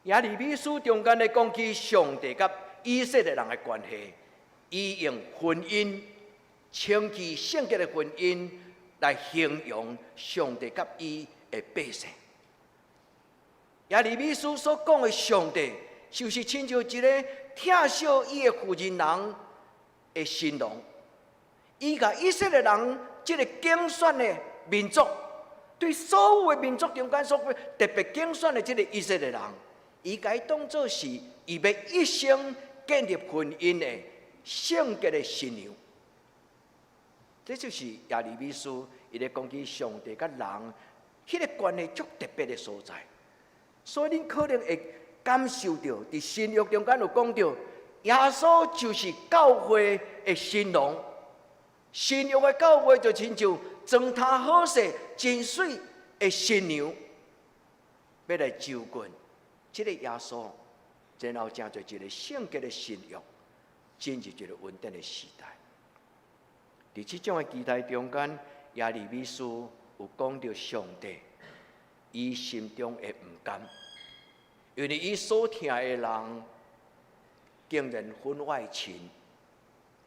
耶利米書中間咧講起上帝佮以色列人的關係，伊用婚姻、稱其聖潔的婚姻來形容上帝佮伊的百姓。耶利米書所講的上帝，就是親像一个疼惜伊的婦人人的新郎。伊共以色列人這个揀選的民族，對所有的民族中間所特別揀選的這个以色列人，伊共伊當做是伊欲一生建立婚姻的聖潔的新娘。這就是耶利米書伊咧講起上帝佮人彼个關係足特別的所在。所以恁可能會感受著，佇新約中間有講著，耶穌就是教會的新郎。新約的教會就親像妝頭好勢、真媠的新娘，欲來就近這个耶穌，然後成做一个聖潔的新約，進入一个穩定的時代。佇這種的期待中間，耶利米書有講著上帝，伊心中的毋甘，因為伊所疼的人竟然婚外情，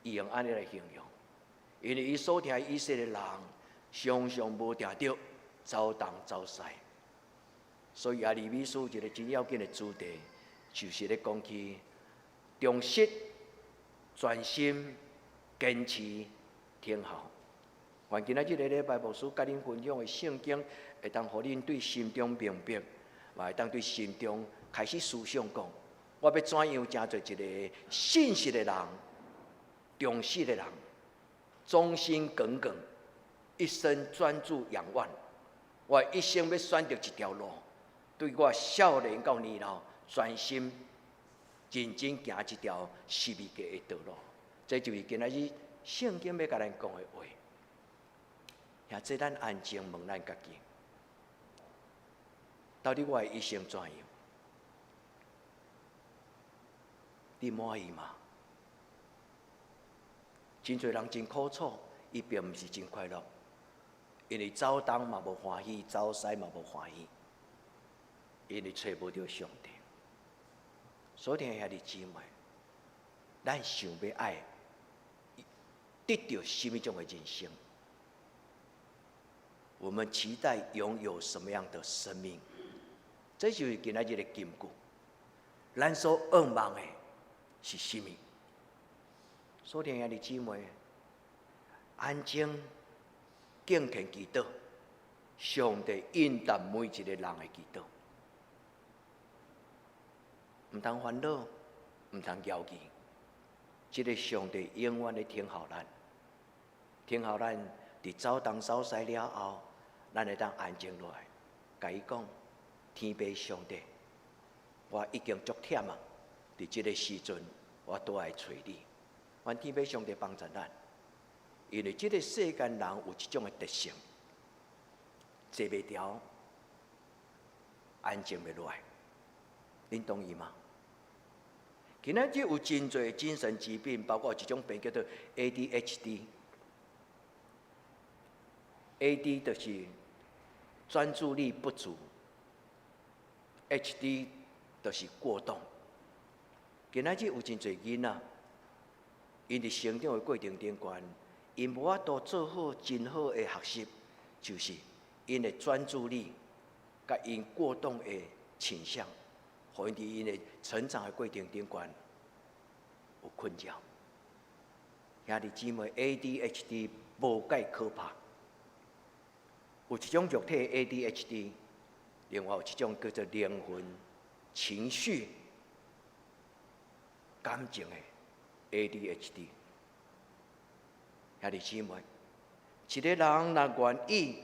伊用按呢來形容。因為伊所疼的以色列人常常無定著，走東走西，所以耶利米書一个真要緊的主題，就是咧講起忠實、專心、堅持、聽候。願今仔這个禮拜牧師佮恁分享的聖經，會當予恁對心中明白，嘛會當對心中開始思想講，我欲怎樣成做一个信實的人、忠實的人，忠心耿耿，一生專注仰望。我一生欲選擇一條路，對我少年到年老，專心認真行這條十字架的道路。這就是今仔日聖經欲共咱講的話。也這咱安靜問咱家己，到底我的一生怎樣？你滿意嗎？真濟人真苦楚，伊並毋是真快樂，因為走東嘛無歡喜，走西嘛無歡喜，因為揣無著上帝。所以兄弟姊妹，咱想欲愛得著啥物種的人生？我們期待擁有什麼樣的生命？這就是今仔日的金句。咱所向望的是啥物？所以兄弟姊妹，安靜、敬虔祈禱，上帝應答每一个人的祈禱。毋通煩惱，毋通猶豫，這个上帝永遠咧聽候咱，聽候咱佇走東走西了後，咱會當安靜落來，共伊講：天父上帝，我已經足忝啊！佇這个時陣，我倒來揣你。願天父上帝幫助咱，因為這个世間人有這種的特性，坐袂牢，安靜袂落來，恁同意嗎？今仔日有真濟精神疾病，包括一種病叫做 ADHD。AD 就是專注力不足，HD 就是過動。今仔日有真濟囡仔，𪜶佇成長的過程中間，𪜶無法度做好真好的學習，就是𪜶的專注力佮𪜶過動的傾向，予𪜶佇𪜶的成長的過程中間有困擾。兄弟姊妹，ADHD 無蓋可怕，有一種肉體 ADHD，另外有一種叫做靈魂、情緒、感情的 ADHD。兄弟姊妹，一个人若願意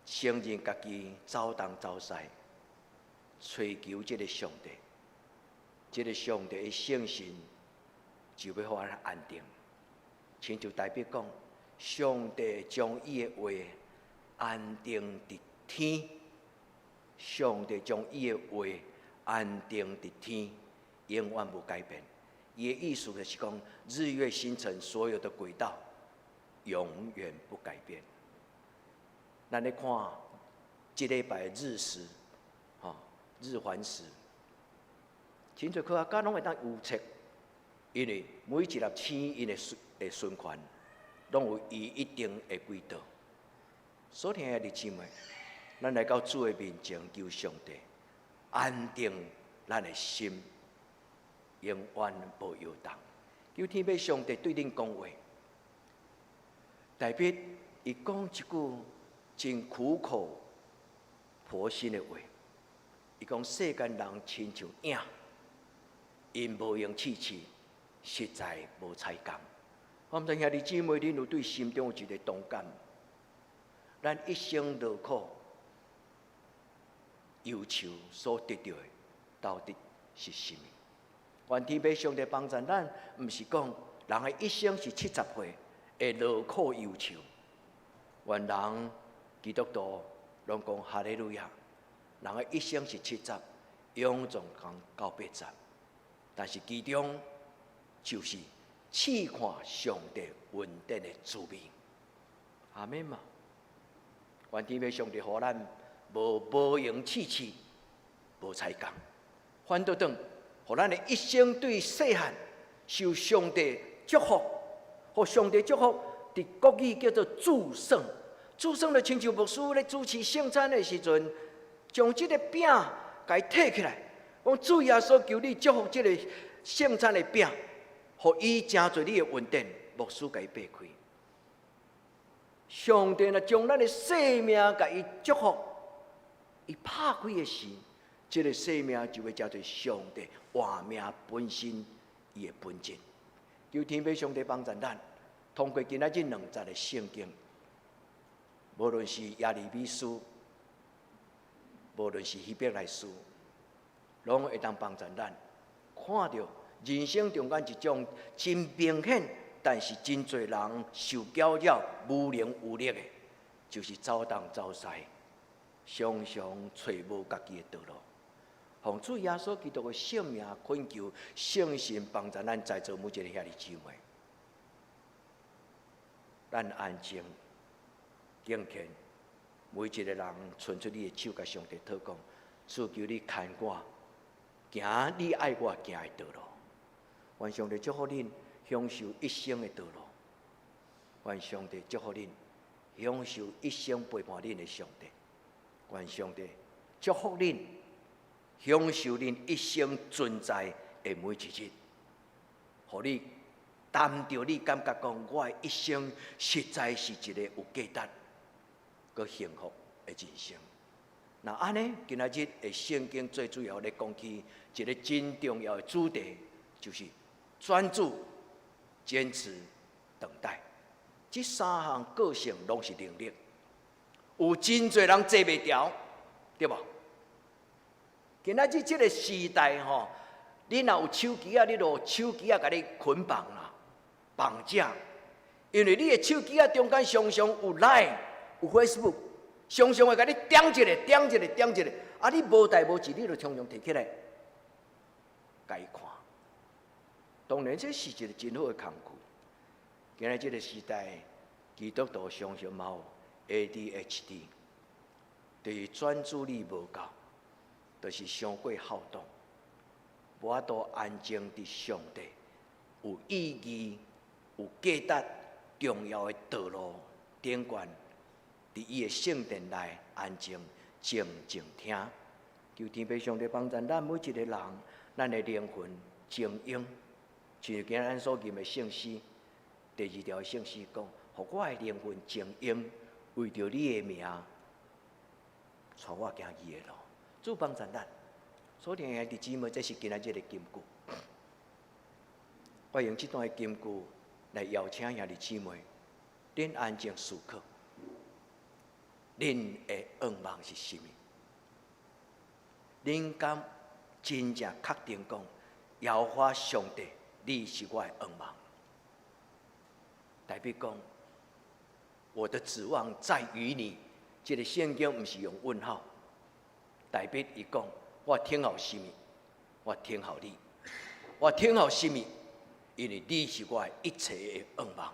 承認家己走東走西，揣求這个上帝，這个上帝的聖神就欲予咱安定。親像大衛講，上帝將伊的話安定佇天，上帝將伊的話安定佇天，永遠無改變。伊的意思就是講，日月星辰所有的軌道永遠不改變。咱咧看這禮拜日食，吼，日環食，真濟科學家攏會當預測。因為每一粒星𪜶的循環，攏有伊一定的軌道。所以兄弟姊妹，咱來到主的面前求上帝安定咱的心，永遠無搖動。求天父上帝對恁講話，大衛伊講一句真苦口婆心的話，伊講世間人親像影，𪜶無閒試試，實在無彩工。我毋知兄弟姊妹，恁有對心中有一个同感？咱一生勞苦憂愁所得著的，到底是啥物？願天父上帝幫助咱，毋是講人的一生是70歲會勞苦憂愁。願人基督徒攏講哈利路亞。人的一生是七十，勇壯到80，但是其中就是試看上帝恩典的滋味。阿們嘛，願天父上帝予咱無閒試試，無彩工，反倒轉，予咱的一生對細漢受上帝祝福，予上帝祝福，佇國語叫做祝聖。祝聖就親像牧師咧主持聖餐的時陣，將這个餅共伊提起來，講主耶穌求你祝福這个聖餐的餅，予伊成做你的恩典，牧師共伊擘開。上帝若將咱的生命共伊祝福，伊拍開的時，這个生命就會成做上帝活命本身伊的本質。求天父上帝幫助咱，通過今仔日兩節的聖經，無論是耶利米書，無論是希伯來書，攏會當幫助咱看著人生中間一種真明顯，但是真濟人受攪擾、無能無力的，就是走東走西，常常揣無家己的道路。奉主耶穌基督的聖名懇求聖神幫助咱在座每一个兄弟姊妹，咱安靜、敬虔，每一个人伸出你的手，共上帝禱告，主求你牽我行你愛我行的道路。願上帝祝福恁享受一生的道路。願上帝祝福恁享受一生陪伴恁的上帝。願上帝祝福恁享受恁一生存在的每一日，予你擔著你感覺講，我的一生實在是一个有價值、閣幸福的人生。那按呢，今仔日的聖經最主要咧講起一个真重要的主題，就是專注、堅持、等待。這三項個性攏是能力，有真濟人坐袂牢，對無？今仔日這个時代吼，你若有手機仔，你就手機仔共你捆綁啦、綁架，因為你的手機仔中間常常有 Line、有 Facebook，常常會共你點一个、點一个、點一个，啊，你無代無誌，你就常常提起來，共伊看。當然，這是一个真好的工具。今仔這个時代，基督徒常常嘛有 ADHD，就是專注力無夠，就是傷過好動，無法度安靜佇上帝有意義、有價值、重要的道路頂懸，佇伊的聖殿內安靜靜靜聽。求天父上帝幫助咱每一个人，咱的靈魂精英，像今仔咱所吟的聖詩，第二條聖詩講：予我的靈魂精英，為著你的名，帶我行義的路。主幫助咱，所以兄弟姊妹，這是今仔日的金句。我用這段的金句來邀請兄弟姊妹，恁安靜思考，恁的願望是啥物？恁敢真正確定講，耶和華上帝，你是我的願望？代表講，我的指望在於你。這个聖經毋是用問號，代表伊講，我等候啥物？我等候你，我等候啥物？因為你是我的一切的願望。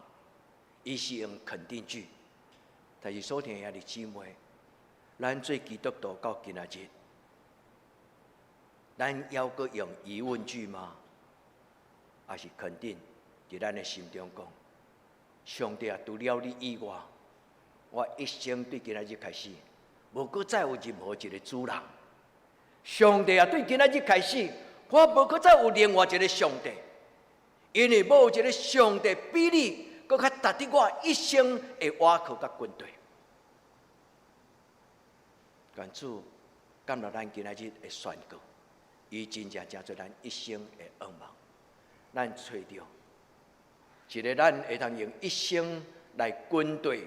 伊是用肯定句，但是所聽兄弟姊妹，咱做基督徒到今仔日，咱猶閣用疑問句嗎？抑是肯定，佇咱的心中講，上帝啊，除了你以外，我一生對今仔日開始，無閣再有任何一個主人。上帝啊，對今仔日開始，我無閣再有另外一個上帝，因為無一個上帝比你閣較值得我一生的倚靠佮跟隨。願主感謝咱今仔日的宣告，伊真正成做咱一生的仰望。咱揣著一个咱會當用一生來跟隨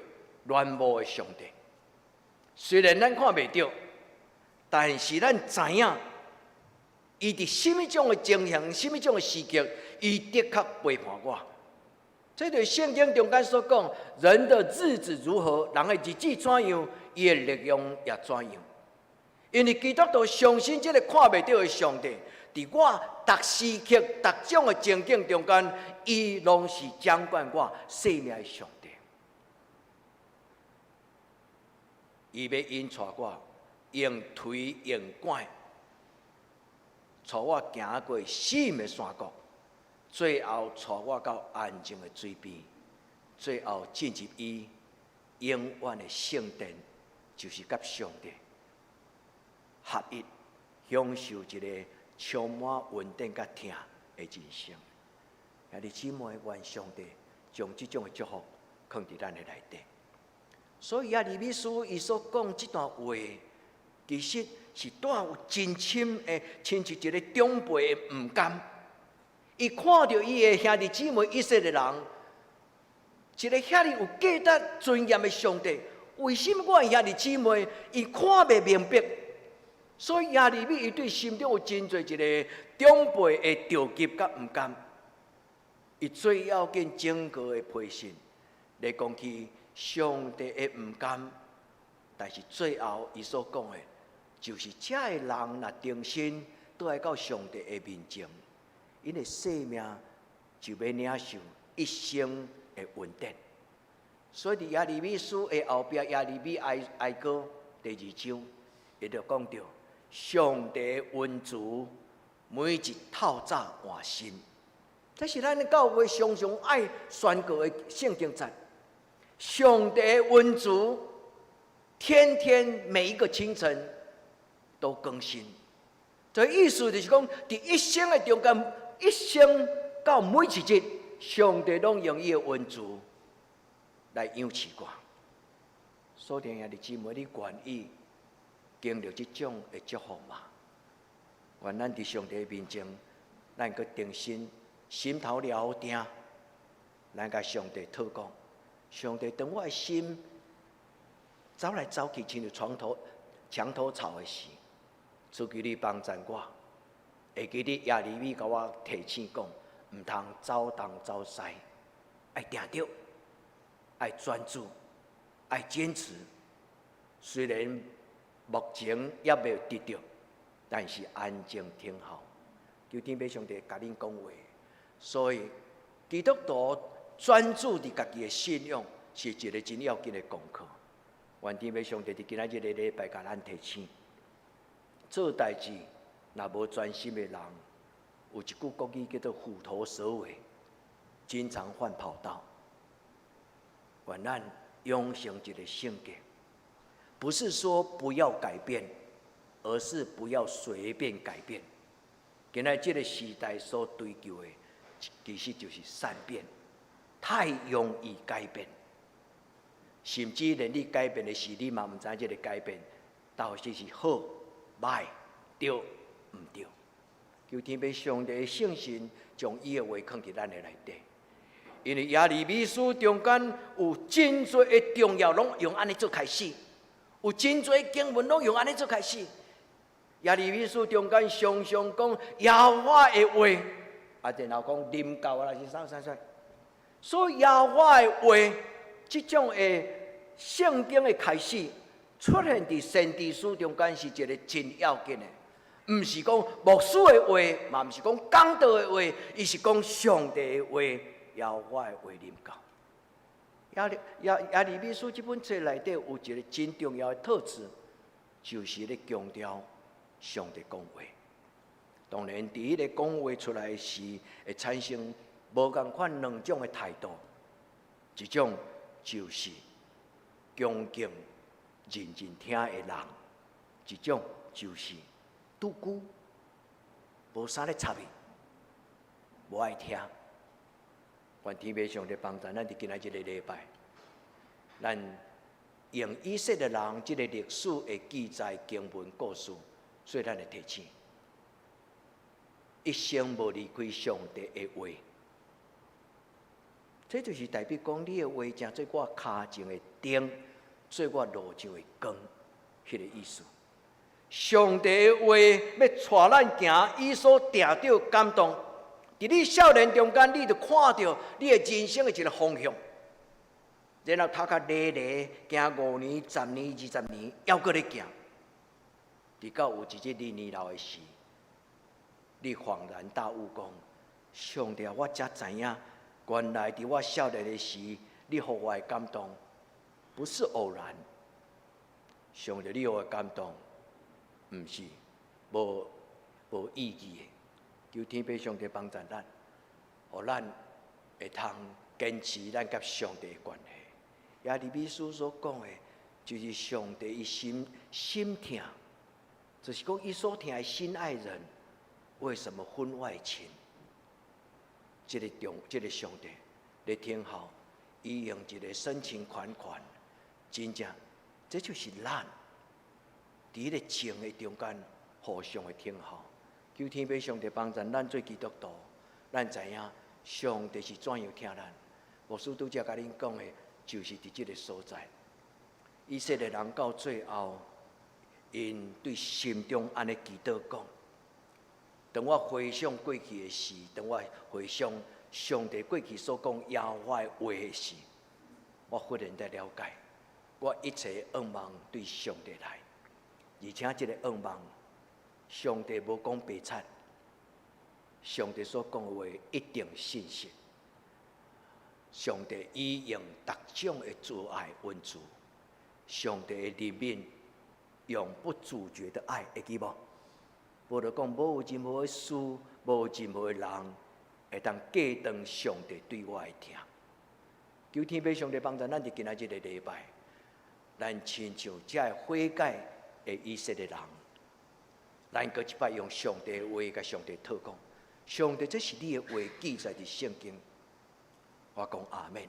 戀慕的上帝。雖然咱看袂著，但是咱知影，伊佇啥物種的情形、啥物種的時刻，伊的確陪伴我。這就是聖經中間所講，人的日子如何，人的日子怎樣，伊的力量也怎樣。因為基督徒相信這個看袂著的上帝，佇我逐時刻、逐種的情景中間，伊攏是掌管我生命的上帝。伊欲引帶我，用槌用拐，帶我行過死的山谷，最後帶我到安靜的水邊，最後進入伊永遠的聖殿，就是佮上帝合一，享受一個充滿恩典佮疼的人生。兄弟姊妹，願上帝將這種的祝福囥佇咱的內底。所以耶利米書伊所講這段話，其實是帶有真深的，親像一個長輩的毋甘。伊看著伊的兄弟姊妹以色列人，一个遐爾有價值尊嚴的上帝，為什麼我的兄弟姊妹伊看袂明白？所以耶利米伊對心中有真濟一个長輩的著急佮毋甘。伊最要緊整個的批信來講起上帝的毋甘，但是最後伊所講的，就是這个人若重新倒來到上帝的面前，𪜶的生命就欲領受一生的恩典。所以佇耶利米書的後壁，耶利米哀哀歌第二章，伊就講著上帝的恩慈每一透早換新。這是咱教會常常愛宣告的聖經節。上帝的恩慈，天天每一個清晨都更新。這意思就是講，佇一生的中間，一生到每一日，上帝攏用伊的恩慈來養飼我。所以兄弟姊妹，你願意經歷這種的祝福嗎？願咱佇上帝面前，咱閣重新心頭料定，咱共上帝禱告。上帝，當我的心走來走去，親像床頭牆頭草的時，求求你幫贊我。會記得耶利米共我提醒講，毋通走東走西，愛定著，愛專注，愛堅持。雖然目前猶未得著，但是安靜等候，求天父上帝共恁講話。所以基督徒專注佇家己的信仰，是一个真要緊的功課。願天父上帝佇今仔日个禮拜共咱提醒：做代誌若無專心的人，有一句國語叫做虎頭蛇尾，經常換跑道。願咱養成一个性格，不是說不要改變，而是不要隨便改變。今仔這个時代所追求的，其實就是善變，太容易改變，甚至連你改變的時，你嘛毋知這个改變到底是好、䆀、對、毋對。求天父上帝的聖神將伊的話囥佇咱的內底，因為耶利米書中間有真濟的重要，攏用按呢做開始；有真濟經文攏用按呢做開始。耶利米書中間常常講耶和華的話，啊，然後講臨到啊，是啥啥啥。所以耶和華的話，這種的聖經的開始出現佇先知書中間是一个真要緊的，毋是講牧師的話，嘛毋是講講道的話，伊是講上帝的話，耶和華的話臨到。耶利米書這本冊內底有一个真重要的特質，就是咧強調上帝講話。當然，佇彼个講話出來時，會產生無仝款兩種的態度。一種就是恭敬、認真聽的人；一種就是拄久無啥咧插伊，無愛聽。願天父上帝幫助咱佇今仔這个禮拜，咱用以色列人這个歷史的記載經文故事，做咱的提醒。一生無離開上帝的話，這就是代表講你的話誠做我跤前的燈，做我路上的光，彼个意思。上帝的話欲帶咱行，伊所定著感動。佇你少年中間，你就看著你的人生的一个方向。然後讀較累累，行5年、10年、20年，猶閣咧行。直到有一日你年老的時，你恍然大悟，講：上帝，我才知影，原來佇我少年的時，你予我的感動，不是偶然。上帝，你予我的感動，毋是無意義的。求天父上帝幫助咱，予咱會通堅持咱佮上帝的關係。耶利米書所講的，就是上帝伊心心疼，就是講伊所疼的心愛人，為什麼分外親？這个中，這个上帝咧聽候，伊用一个深情款款，真正，這就是咱佇彼个情的中間互相的聽候。求天父上帝幫助咱做基督徒，咱知影上帝是怎樣疼咱。牧師拄才共恁講的，就是佇這个所在。以色列人到最後，𪜶對心中按呢祈禱講：當我回想過去的事，當我回想上帝過去所講耶和華的話的時，我忽然才了解，我一切願望對上帝來，而且這个願望，上帝無講白賊，上帝所講的話一定信實。上帝伊用逐種的慈愛恩慈，上帝的憐憫永不阻絕的愛，會記無？保羅講，無有任何的事，無有任何的人，會當隔斷上帝對我的疼。求天父上帝幫助咱佇今仔這个禮拜，咱親像這个悔改的以色列人，咱閣一擺用上帝的話共上帝討講，上帝這是你的話記載佇聖經。我講阿們。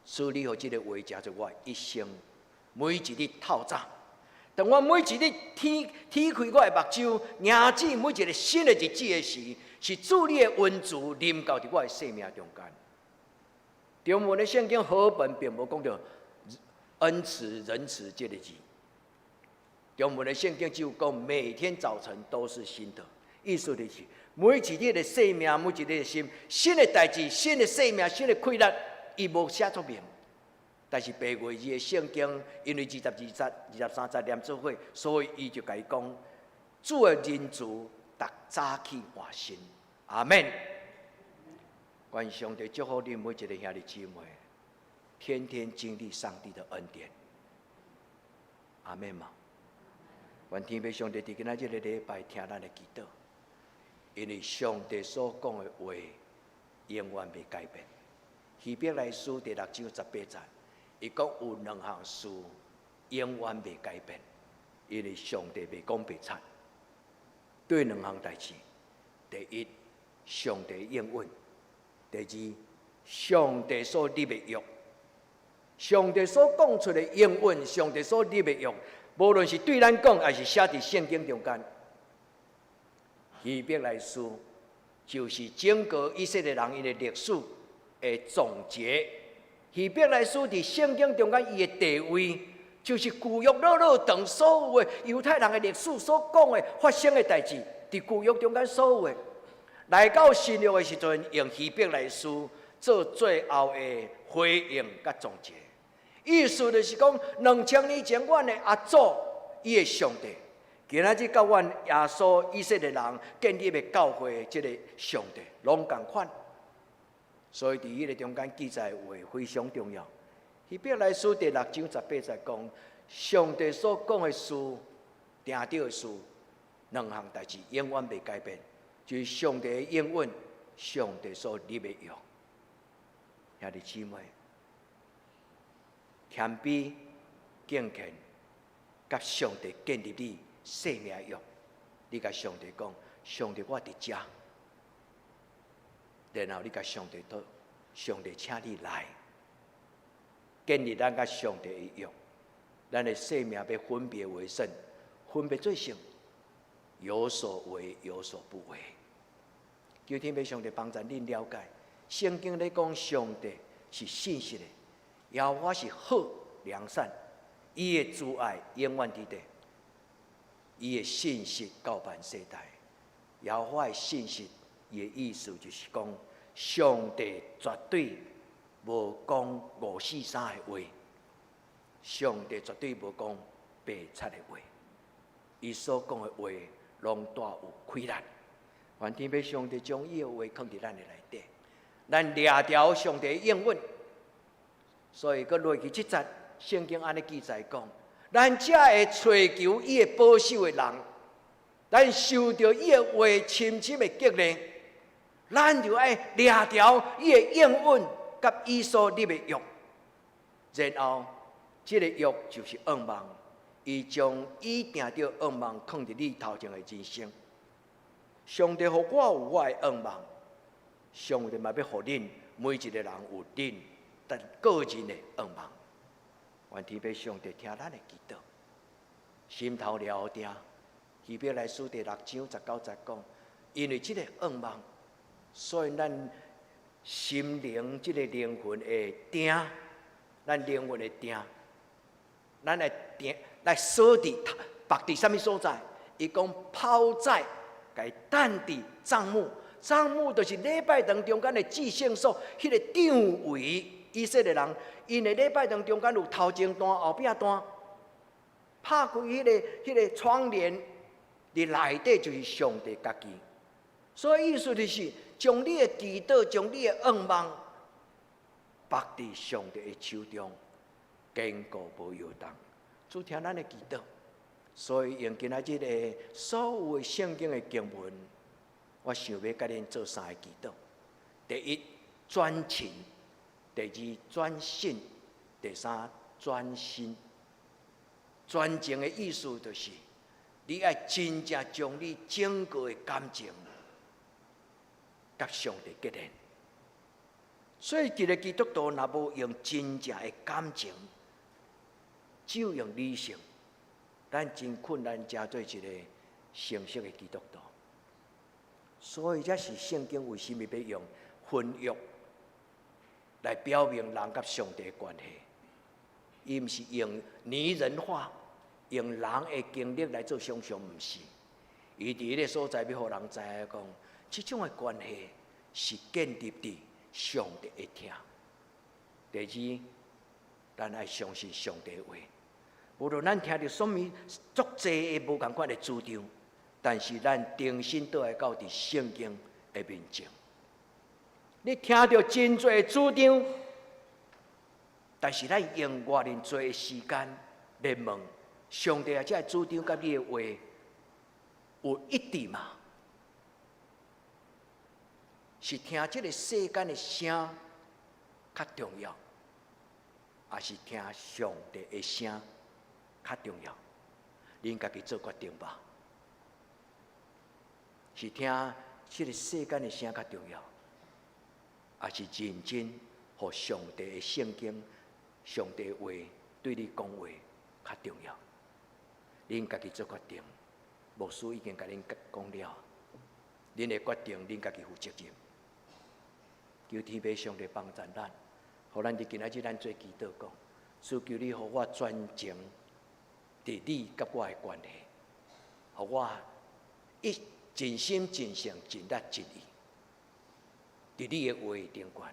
主你予這个話成做我一生每一日透早。當我每一日天天開我的目睭，迎接每一个新的日子的時，是主你的恩慈臨到佇我的生命中間。中文的聖經和本並無講著恩慈、仁慈這个字。中文的聖經只有講每天早晨都是新的，意思就是每一日的生命，每一日的心，新的代誌、新的生命、新的氣力，伊無寫作明。但是白話字的聖經，因為22節、23節連做伙，所以伊就共伊講：主的仁慈，逐早起換新。阿們。願上帝祝福你每一个兄弟姊妹，天天經歷上帝的恩典。阿們嗎？願天父上帝佇今仔這个禮拜聽咱的祈禱，因為上帝所講的話永遠袂改變。希伯來書第六章18節，伊講有兩項事永遠袂改變，因為上帝袂講白賊。對兩項代誌，第一，上帝應允；第二，上帝所立的約。上帝所講出的應允，上帝所立的約，無論是對咱講，抑是寫佇聖經中間。希伯來書就是整個以色列人𪜶的歷史的總結。希伯來書佇聖經中間，伊的地位就是舊約落落長所有的猶太人的歷史所講的發生的代誌，佇舊約中間所有的，來到新約的時陣，用希伯來書做最後的回應佮總結。意思就是講，2000年前，阮的阿祖伊的上帝，今仔日佮阮耶穌以色列人建立的教會，這个上帝攏仝款。所以佇彼个中間記載的話非常重要。希伯來書第六章18節講，上帝所講的事，定著的事，兩項代誌永遠袂改變。就是上帝的應允，上帝所立的約。兄弟姊妹，謙卑敬虔，佮上帝建立你生命的約。你共上帝講，上帝我佇遮，然後你共上帝說，上帝請你來建立咱佮上帝的約。咱的生命欲分別為聖，分別做聖，有所為，有所不為。求天父上帝幫助恁了解，聖經咧講上帝是信實的，耶和華是好良善，伊的慈愛永遠佇咧，伊的信實到萬世代。耶和華的信實，伊的意思就是講，上帝絕對無講五四三的話，上帝絕對無講白賊的話，伊所講的話攏帶有氣力。願天父上帝將伊的話囥佇咱的內底，咱掠牢上帝的應允，所以閣落去這節聖經按呢記載講，咱才會揣求伊的保守的人，咱受著伊的話深深的激勵，咱就愛掠牢伊的應允佮伊所立的約，然後這个約就是願望，伊將伊定著願望囥佇你頭前的人生。上帝予我有我的願望，上帝嘛欲予恁每一个人有恁咱個人的願望。願天父上帝聽咱的祈禱，心頭了定。希伯來書第六章十九節講，因為這个願望，所以咱心靈這个靈魂會定，咱靈魂會定，咱會定來鎖佇縛佇啥物所在？伊講拋在。共伊等佇帳幕，帳幕就是禮拜堂中間的至聖所，彼个帳帷，以色列人，𪜶的禮拜堂中間有頭前單、後壁單，拍開彼个窗簾，佇內底就是上帝家己。所以意思就是將你的祈禱、將你的願望，縛佇上帝的手中，堅固無搖動。主聽咱的祈禱。所以用今仔日的所有的聖經的經文，我想欲共恁做三个祈禱。第一，專情；第二，專信；第三，專心。專情的意思就是，你愛真正將你整個的感情，佮上帝結連。所以，一个基督徒若無用真正的感情，只有用理性，咱真困難成做一个成熟的基督徒。所以，這是聖經為啥物欲用婚約來表明人佮上帝的關係。伊毋是用擬人化，用人的經歷來做想象，毋是。伊佇彼个所在欲予人知影講，這種的關係是建立佇上帝會聽。第二，咱愛相信上帝的話。無論咱聽著啥物足濟的無仝款的主張，但是咱重新倒來到佇聖經的面前。你聽著真濟主張，但是咱用偌爾濟的時間來問上帝啊，這个主張佮你的話有一致嗎？是聽這个世間的聲較重要，抑是聽上帝的聲較重要？恁家己做決定吧。是聽這个世間的聲較重要，抑是認真予上帝的聖經、上帝的話對你講話較重要？恁家己做決定。牧師已經共恁講了，恁的決定恁家己負責任。求天父上帝幫助咱，予咱佇今仔日咱做祈禱講，主求你予我專情佇你佮我的關係，予我一盡心盡性盡力盡意，佇你的話頂懸，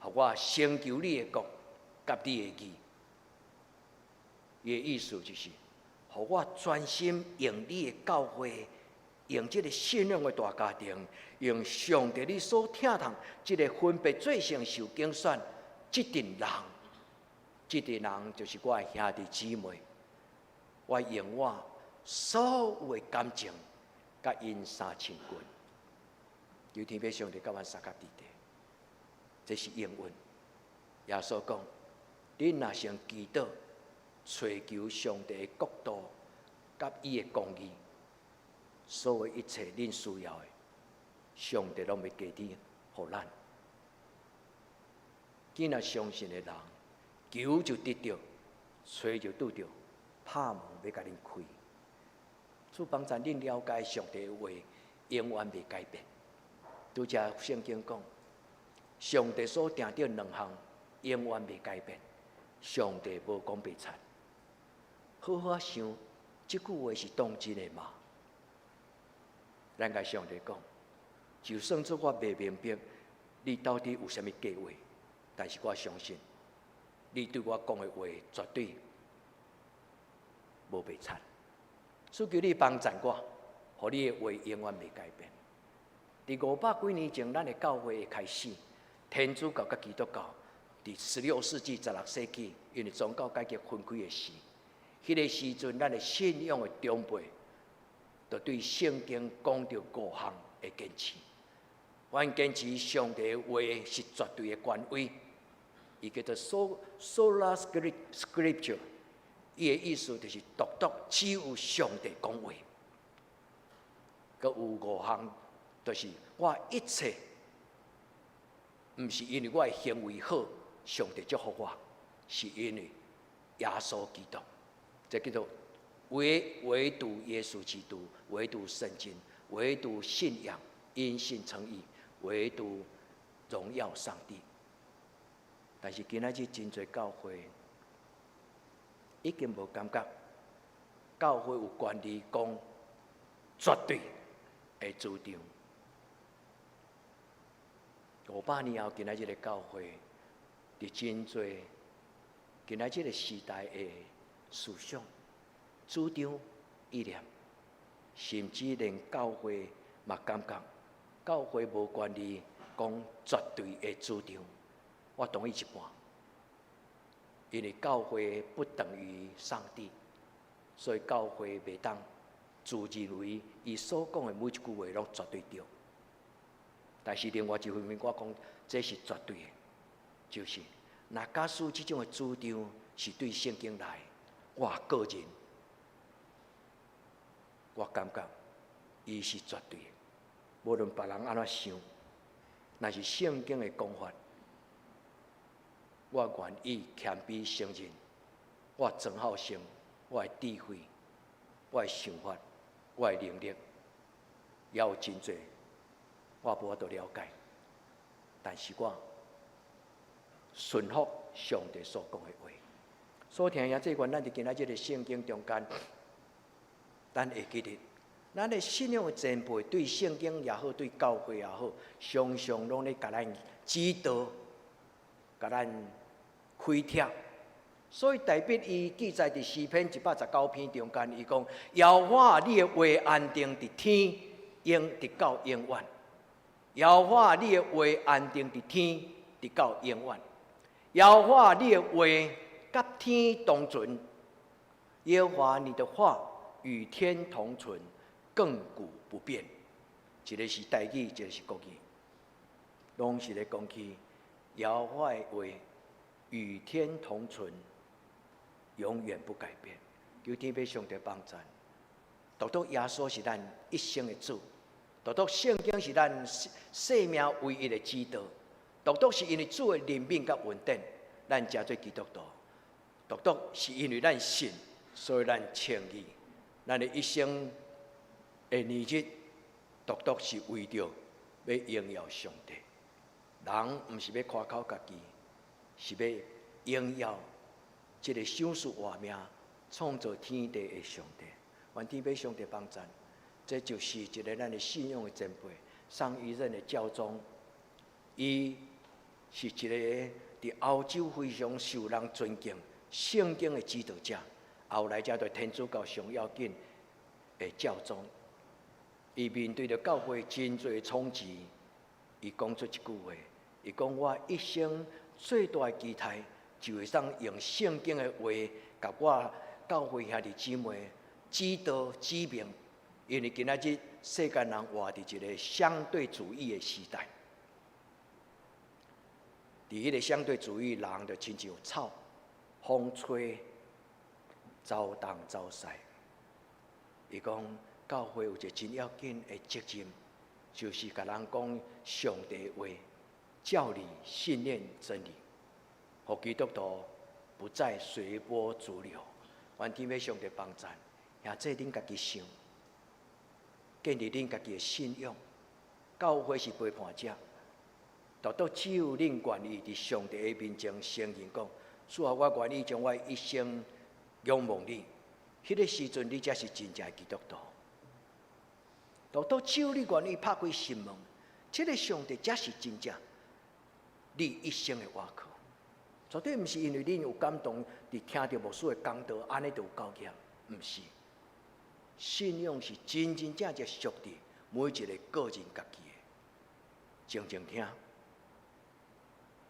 予我成就你的國佮你的義。伊的意思就是，予我專心用你的教誨，用這个信仰的大家庭，用上帝你所疼痛這个分別做聖受揀選這陣人，這陣人就是我的兄弟姊妹。我用我所有的感情，佮𪜶3000軍。求天父上帝佮阮相佮佇咧，這是應允。耶穌講：恁若先祈禱，揣求上帝的國度佮伊的公義，所有一切恁需要的，上帝攏會加添予咱。囝若相信的人，求就得著，揣就拄著，拍門欲共恁開。主幫助恁了解上帝的話，永遠袂改變。拄才聖經講，上帝所定著兩項，永遠袂改變。上帝無講白賊。好好仔想，這句話是當真的嗎？咱共上帝講，就算做我袂明白，你到底有啥物計劃，但是我相信，你對我講的話絕對無白賊。所以求你幫贊我，予你的話永遠袂改變。佇500幾年前，咱的教會開始，天主教佮基督教，佇16世紀、16世紀，因為宗教改革分開的時，彼個時陣，咱的信仰的長輩，就對聖經講著五項的堅持。阮堅持上帝的話是絕對的權威，伊叫做 Sola Scriptura，伊的意思就是獨獨只有上帝講話。閣有五項，就是我一切，毋是因為我的行為好，上帝祝福我，是因為耶穌基督，這叫做唯獨耶穌基督，唯獨聖經，唯獨信仰，因信稱義，唯獨榮耀上帝。但是今仔日真濟教會已經無感覺，教會有權利講絕對的主張。500年後，今仔日的教會，佇真濟今仔這個時代的思想、主張、意念，甚至連教會嘛感覺，教會無權利講絕對的主張。我同意一半，因為教會不等於上帝，所以教會袂當自認為伊所講的每一句話攏絕對對。但是另外一方面，我講這是絕對的，就是若假使這種的主張是對聖經來，我個人我感覺伊是絕對的，無論別人按怎想，若是聖經的講法，我願意謙卑承認，我莊孝生，我的智慧，我的想法，我的能力，也有真濟，我無法度了解，但是我順服上帝所講的話。所以聽兄這關，咱佇今仔這個聖經中間，咱會記得，咱的信仰的前輩對聖經也好，對教會也好，常常攏咧共咱指導，共咱開拓。所以大衛伊記載佇詩篇119篇中間，伊講：耶和華你的話安定佇天，永直到永遠。耶和華你的話安定佇天，直到永遠。耶和華你的話佮天同存。耶和華你的話與天同存，亙古不變。一个是台語，一个是國語，攏是咧講起耶和華的話與天同存，永遠不改變。求天父上帝幫贊，獨獨耶穌是咱一生的主，獨獨聖經是咱生命唯一的指導，獨獨是因為主的憐憫佮恩典，咱才做基督徒。獨獨是因為咱信，所以咱稱義。咱的一生的年日，獨獨是為著欲榮耀上帝。人毋是欲誇口家己，是欲榮耀這个賞賜活命、創造天地的上帝。願天父上帝幫贊，這就是一个咱的信仰的前輩，上一任的教宗，伊是一个佇歐洲非常受人尊敬、聖經的指導者，後來才做天主教上要緊的教宗。伊面對著教會真濟衝擊，伊講出一句話，伊講我一生最大的期待，就會當用聖經的話，共我教會兄弟姊妹指導指明，因為今仔日世間人活佇一个相對主義的時代。佇彼个相對主義，人就親像草，風吹，走東走西。伊講教會有一个真要緊的責任，就是共人講上帝話、教理、信念、真理，予基督徒不再隨波逐流。願天父上帝幫贊，兄弟恁家己想，建立恁家己的信仰。教會是陪伴者，獨獨只有恁願意佇上帝的面前承認講，主啊，我願意將我一生仰望你。彼个時陣，你才是真正的基督徒。獨獨只有你願意拍開心門，這个上帝才是真正你一生的倚靠。絕對毋是因為恁有感動，佇聽著牧師的講道，按呢就有夠額，毋是。信仰是真真正正屬佇每一个個人家己的。靜靜聽，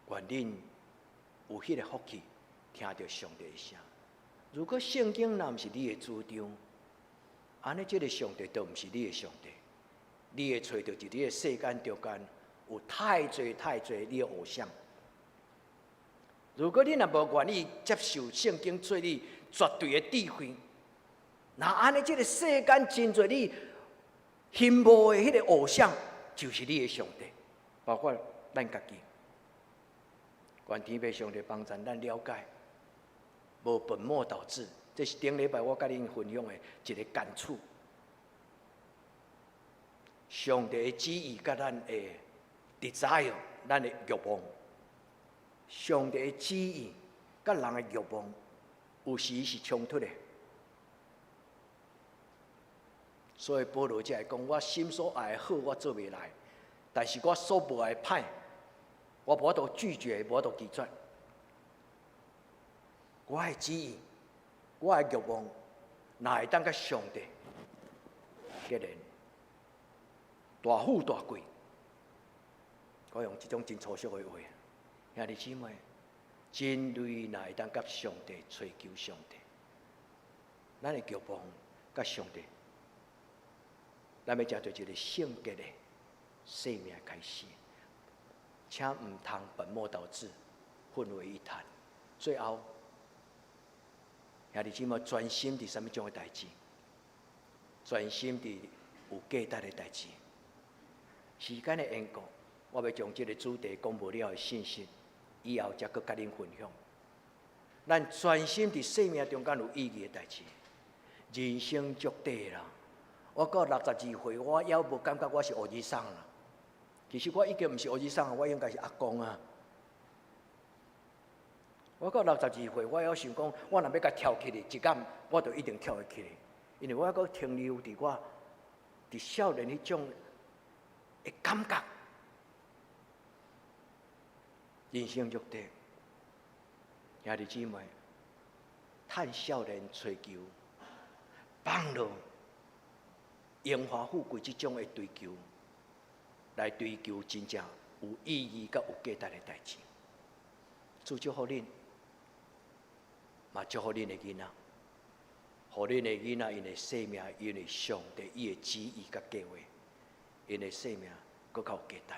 願恁有彼个福氣，聽著上帝的聲。如果聖經若毋是你的主張，按呢這个上帝就毋是你的上帝。你會揣著佇你的世間中間有太濟太濟你的偶像。如果你若無願意接受聖經做你絕對的智慧，那按呢這个世間真濟你羨慕的彼个偶像，就是你的上帝，包括咱家己。願天父上帝幫助咱了解，無本末倒置，這是頂禮拜我佮恁分享的一个感觸。上帝的旨意佮咱的 desire，咱的欲望。上帝的旨意佮人的欲望，有時是衝突的。所以保羅才會講：我心所愛的好，我做袂來；但是我所無愛的歹，我無法度拒絕，無法度拒絕。我的旨意，我的欲望，若會當佮上帝結連，大富大貴。我用這種真粗俗的話，兄弟姊妹，人類若會當佮上帝追求上帝，咱的欲望佮上帝，咱欲成做一个聖潔的生命開始，請毋通本末倒置，混為一談。最後，兄弟姊妹專心佇啥物種的代誌？專心佇有價值的代誌。時間的緣故，我欲將這个主題講無了的信息，以後才閣佮恁分享。咱專心佇生命中間有意義的代誌，人生足短啦。我到62歲，我猶無感覺我是烏爾桑啦。其實我已經毋是烏爾桑，我應該是阿公啊。我到62歲，我猶想講，我若欲共跳起來，一工我就一定跳會起來，因為我猶閣停留佇我佇少年彼種的感覺。人生足短，兄弟姊妹，趁少年追求，放落榮華富貴這種的追求，來追求真正有意義佮有價值的代誌。主祝福恁，嘛祝福恁的囡仔，予恁的囡仔𪜶的生命，因為上帝伊的旨意佮計劃，𪜶的生命閣較有價值。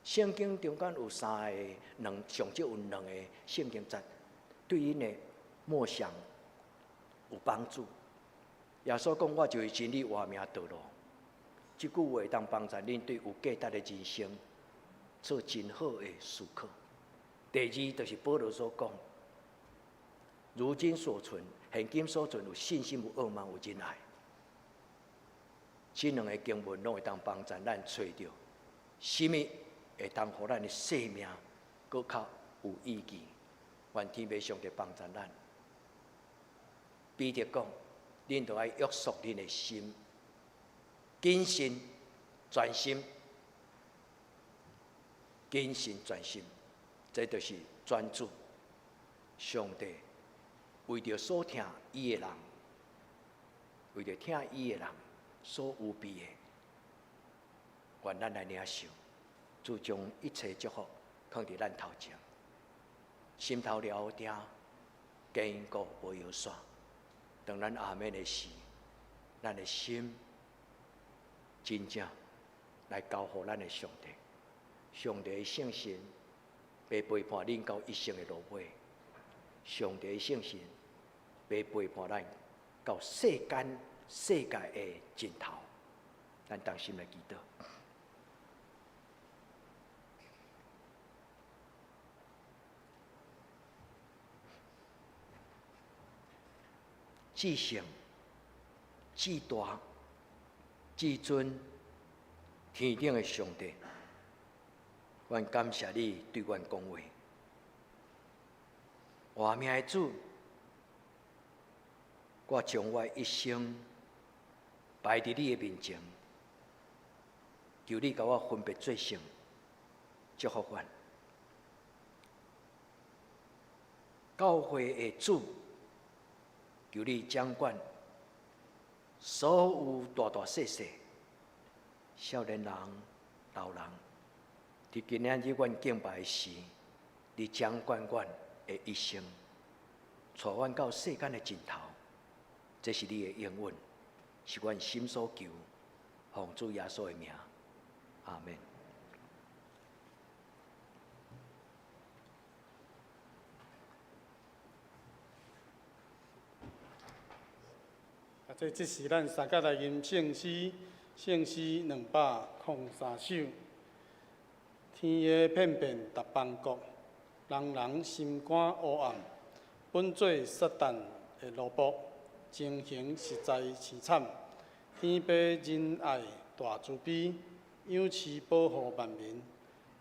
聖經中間有三個兩，上少有兩个聖經節，對恁的默想有幫助。耶穌講：我就是真理、活命道路。這句話會當幫助恁對有價值的人生做真好的思考。第二，就是保羅所講：如今所存，現今所存有信心、有仰望、有仁愛。這兩个經文攏會當幫助咱揣著啥物會當予咱的生命閣較有意義。願天父上帝幫助咱。彼得講：恁著愛約束恁的心，謹慎專心，謹慎專心，這就是專注。上帝為著所疼伊的人，為著疼伊的人所預備的，願咱來領受，主將一切祝福放佇咱頭前，心頭了定，堅固無搖煞。當咱阿們的時，咱的心真正來交予咱的上帝。上帝的聖神欲陪伴恁到一生的落尾，上帝的聖神欲陪伴咱到世間世界的盡頭。咱同心來祈禱。至聖、至大、至尊、天頂的上帝，阮感謝你對阮講話。活命的主，我將我一生擺佇你的面前，求你共我分別做聖，祝福阮。教會的主，求你掌管所有大大細細、少年人、老人，佇今仔日阮敬拜時，你掌管阮的一生，帶阮到世間的盡頭，這是你的應允，是阮心所求，奉主耶穌的名，阿們。啊，這時咱三甲來吟聖詩，聖詩203首。天下片片逐邦國，人人心肝烏暗，本做撒旦的奴僕，情形實在悽慘。天父仁愛大慈悲，養賜保護萬民，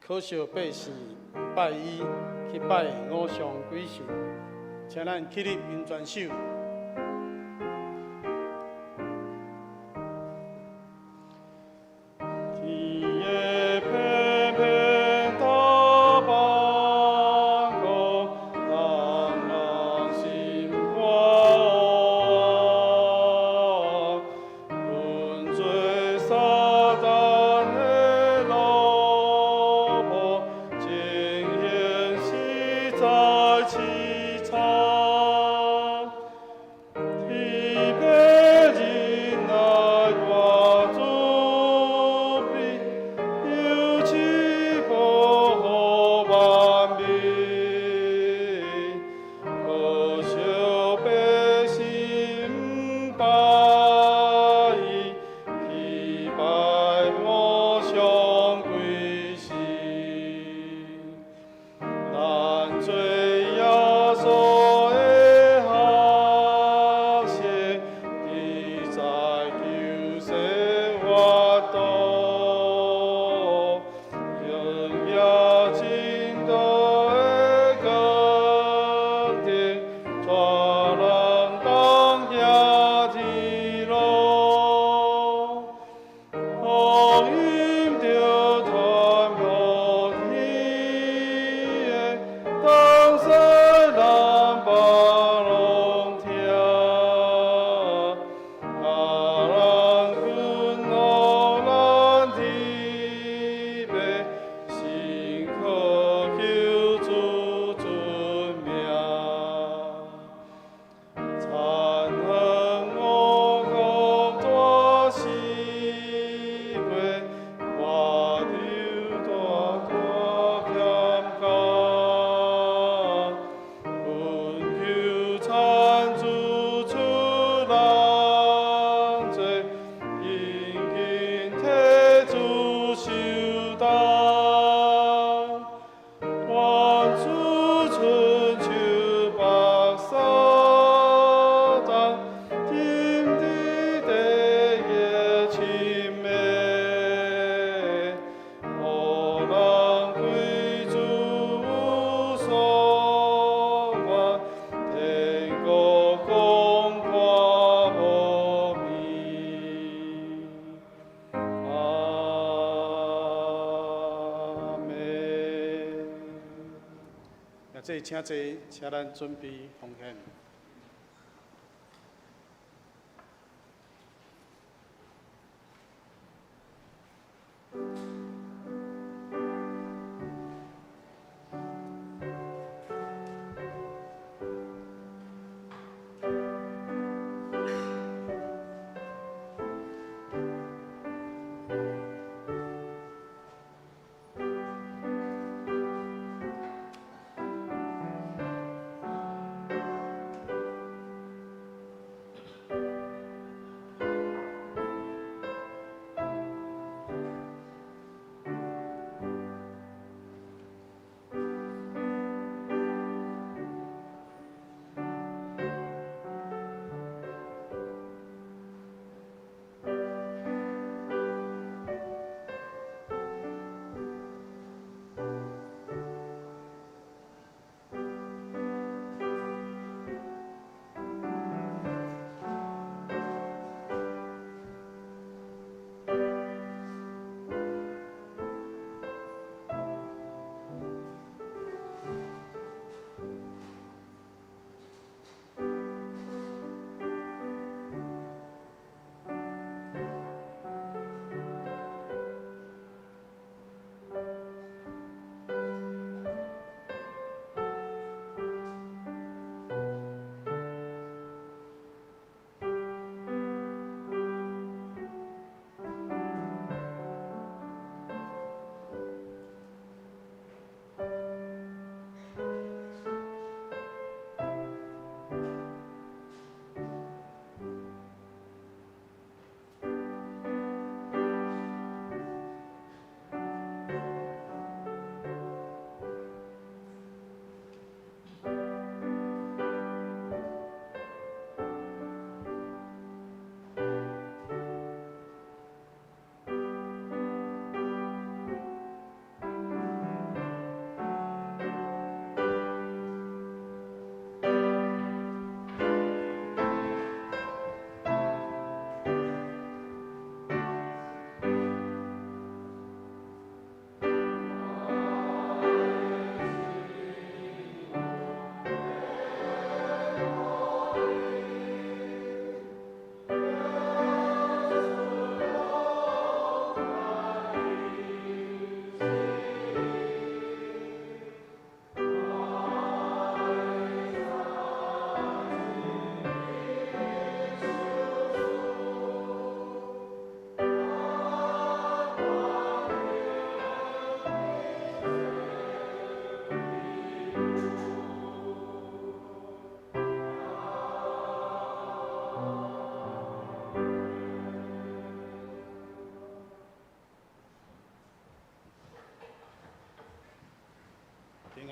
可惜百姓毋拜伊，去拜偶像鬼神。請咱起立吟全首。請坐，請咱準備奉獻。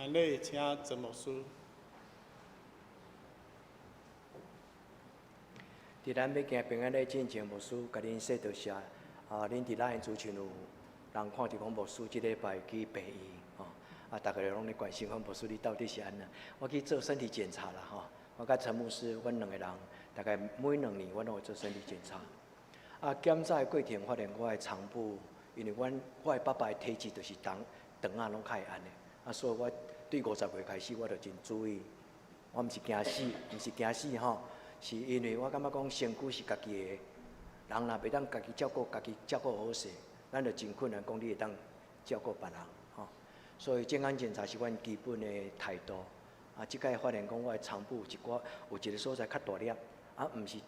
安禮，請曾牧師。佇咱欲行平安禮進前，牧師共恁說多謝。啊，恁佇咱的族群有人看著講牧師這禮拜去病院，吼，啊，逐家攏咧關心講牧師你到底是按怎？我去做身體檢查啦，吼。我佮陳牧師，阮兩個人大概每2年，阮攏會做身體檢查。啊，檢查的過程發現我的腸部，因為阮我的爸爸的體質就是腸腸仔攏較會按呢，啊，所以我對50歲開始我就真注意。我毋是驚死，毋是驚死吼，是因為我感覺講身軀是家己的，人若袂當家己照顧家己照顧好勢，咱就真困難講你會當照顧別人吼。所以健康檢查是阮基本的態度。啊，這擺發現講我的腸部有一寡有一個所在較大粒，啊，毋是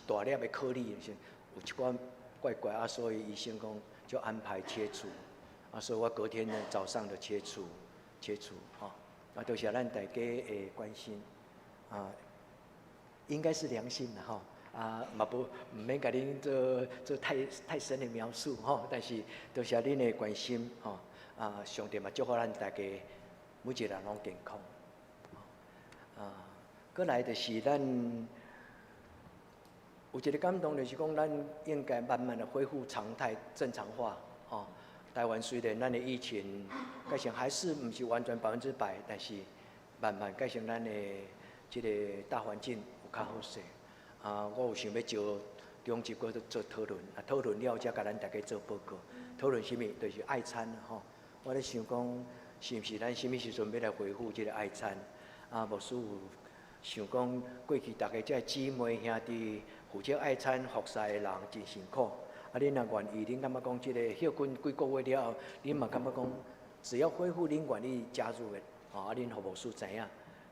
大粒的顆粒，是有一寡怪怪啊，所以醫生講就安排切除。啊，所以我隔天呢早上就切除，切除吼。啊，多謝咱大家的關心，啊，應該是良性的吼，啊，嘛無毋免共恁做做太深的描述吼，但是多謝恁的關心吼，啊，上帝嘛祝福咱大家每一個人攏健康。啊，閣來就是咱有一個感動，就是講咱應該慢慢的恢復常態正常化，吼。台灣雖然咱的疫情改善還是毋是完全100%，但是慢慢改善咱的這個大環境有較好勢。啊，我有想欲招中集閣做討論，啊，討論了才共咱大家做報告。討論啥物？就是愛餐吼。我咧想講，是毋是咱啥物時陣欲來恢復這個愛餐？啊，牧師有想講，過去逐家這姊妹兄弟負責愛餐服侍的人真辛苦。啊，恁若願意，恁感覺講這個歇睏幾個月了後，恁嘛感覺講，只要恢復，恁願意加入的，吼，啊，恁予牧師知影，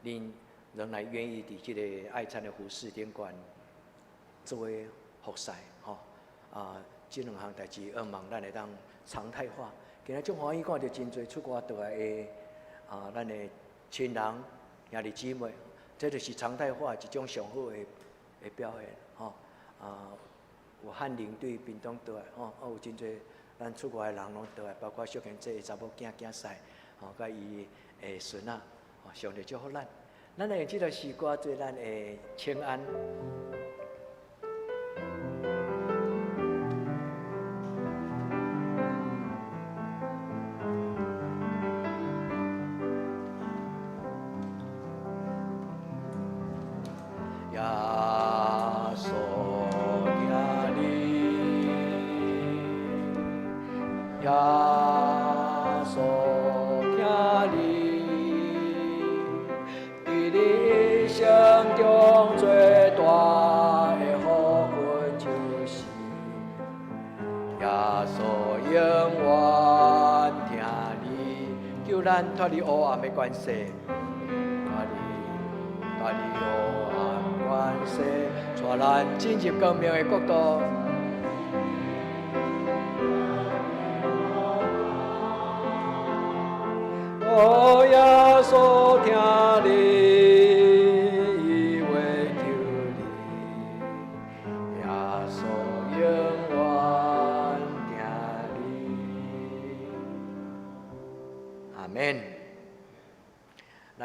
恁仍然願意佇這個愛餐的服事頂懸做服侍，吼，啊，這兩項代誌，向望咱會當常態化。今仔足歡喜看著真濟出外倒來的啊，咱的親人、兄弟姊妹，這就是常態化一種上好的表現，吼，啊。有翰林對屏東倒來，吼，啊有真濟咱出外的人攏倒來，包括小健這查某囝囝婿，吼，佮伊的孫仔，吼，上帝祝福咱。咱來用這首詩歌做咱的請安。耶穌聽你，耶穌聽你，佇你一生中最大的福分就是耶穌永遠疼你，救咱脫離黑暗的權勢，脫離黑暗權勢，帶咱進入光明的國度。哦，耶穌疼你，伊會救你，耶穌永遠疼你。阿門。咱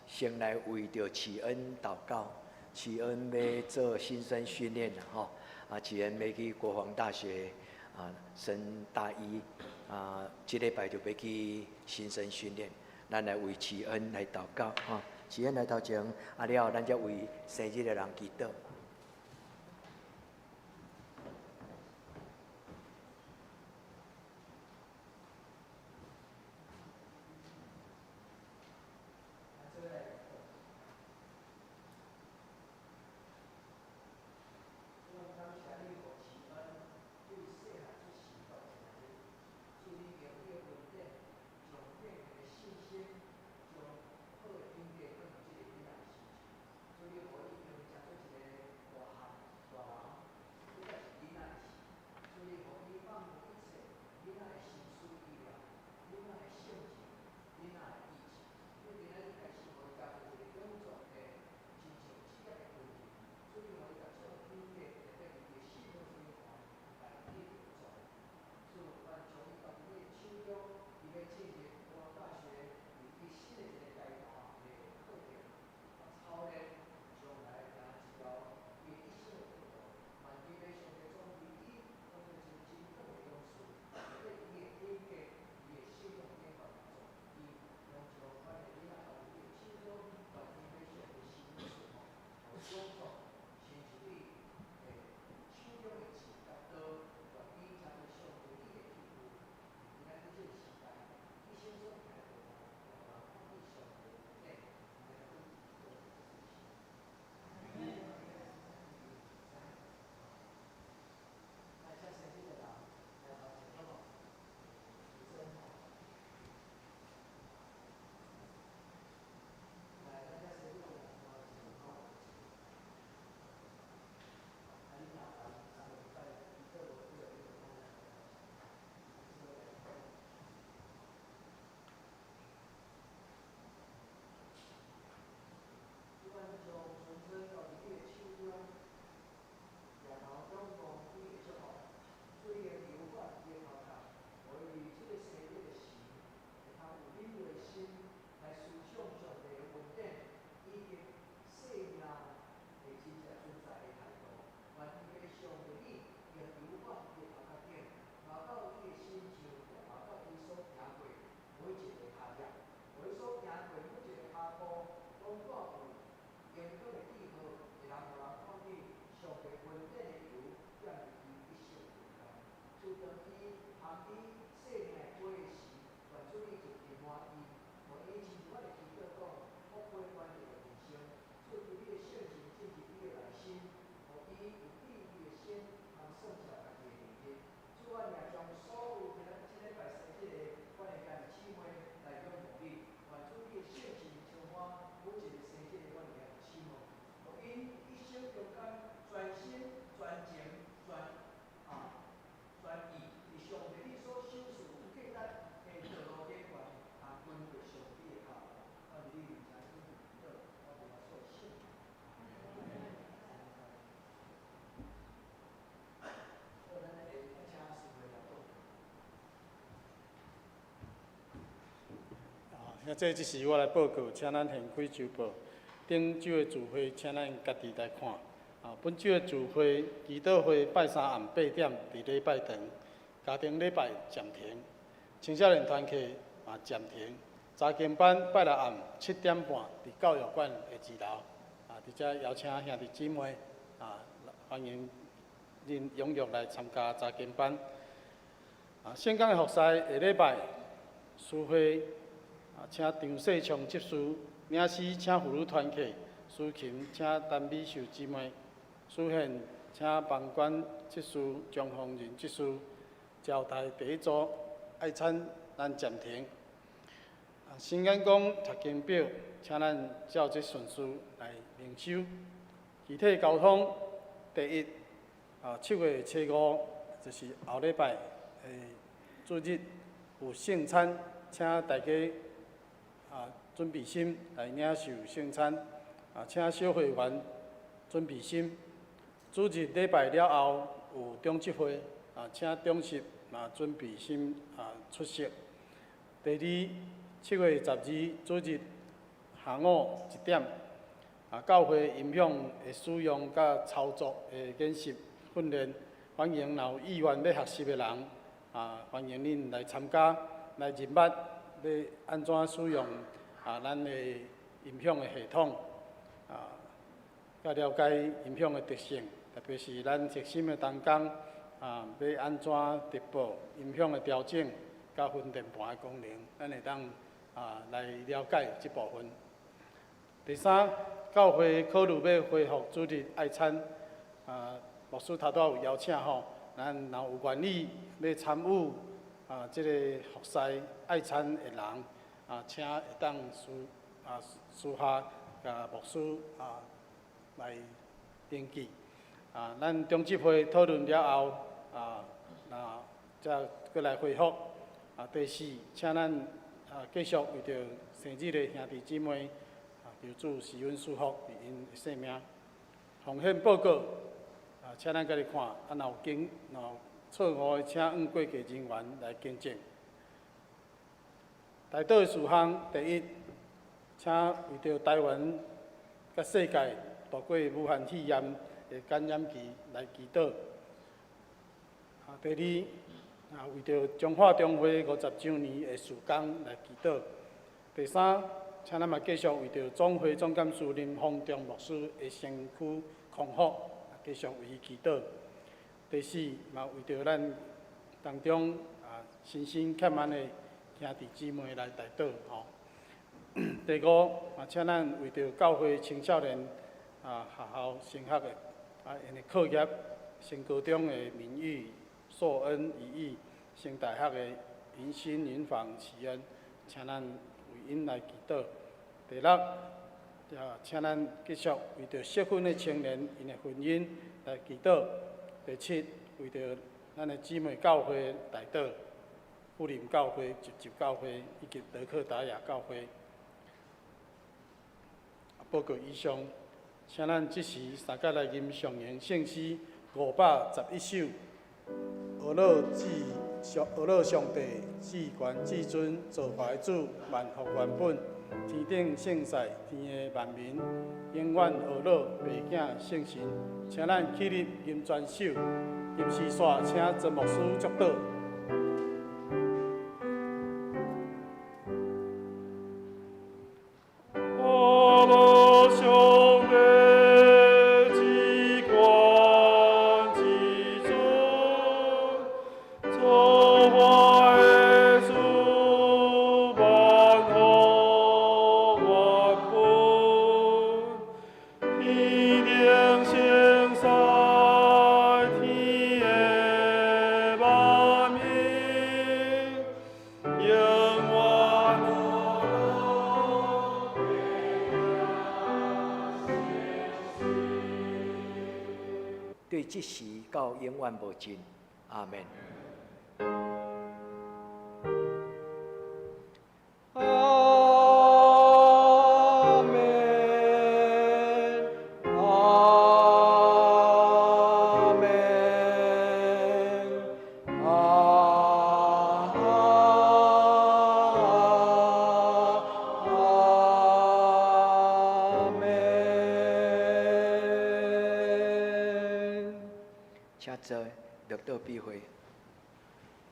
先來為著啟恩禱告，啟恩欲做新生訓練啦，吼！啊，啟恩欲去國防大學啊，升大一啊，這禮拜就欲去新生訓練。咱來為啟恩來禱告，吼！啟恩來頭前，啊了後，咱才為生日的人祈禱。這只是我來報告，請咱現開週報。頂週的聚會，請咱家己來看。本週的聚會，祈禱會拜三暗八點佇禮拜堂，家庭禮拜暫停，青少年團契嘛暫停。查經班拜六暗7點半佇教育館的二樓。佇遮邀請兄弟姊妹，歡迎恁踴躍來參加查經班。聖工的服侍下禮拜司會，請張世昌執事，領詩請婦女團契，司琴請陳美秀姊妹，司獻請房管執事張鳳仁執事，招待第一組愛餐咱暫停。新眼光讀經表，請咱照這順序來靈修。具體交通，第一，7月初5，就是後禮拜的主日有聖餐，請大家準備心來領受聖餐。請小會員準備心。主日禮拜了後有長執會，請長執嘛準備心出席。第二，7月12主日下午1點，教會音響的使用佮操作的演習訓練，歡迎若有意願欲學習的人，歡迎恁來參加，來認捌欲按怎使用咱的音響的系統，佮了解音響的特性，特別是咱核心的同工，欲按怎直播音響的調整，佮分鍵盤的功能，咱會當來了解這部分。第三，教會考慮欲恢復主日愛餐，牧師頭拄仔有邀請吼，咱若有願意欲參與這个服侍愛餐的人，請會當私下共牧師來登記。咱長執會討論了後，那才閣來回覆。第四，請咱繼續為著生日的兄弟姊妹，求主賜恩賜福佇𪜶的生命。奉獻報告，請咱家己看，若有經若有錯誤的，請按會計人員來更正。代禱的事項，第一，請為著台灣佮世界度過武漢肺炎的感染期來祈禱。第二，為著彰化中會50週年的事工來祈禱。第三，請咱嘛繼續為著總會總幹事林豐忠牧師的身軀康復，繼續為伊祈禱。第四，嘛為著咱當中身心欠安的兄弟姊妹來代禱吼。第五，嘛請咱為著教會青少年學校升學的𪜶的課業，升高中的明玉、碩恩、怡玉，升大學的雲心、雲芳、慈恩，請咱為𪜶來祈禱。第六，請咱繼續為著適婚的青年𪜶的婚姻來祈禱。第七，為著咱的姊妹教會代禱，富林教會、集集教會以及德克達雅教會。報告以上，請咱這時三佮來吟上詠聖詩511首。阿樂上帝，至懸至尊，造化的主，萬福原本，天頂聖賽，天的萬民，永遠阿樂，父囝聖神。請咱起立吟全首，吟詩煞，請曾牧師祝禱。阿樂上帝，至懸至尊，造化的主，萬福原本，天頂聖賽，天的萬民，永遠阿樂。對這時到永遠無盡，阿們。阿們，阿們，阿做慕道比會。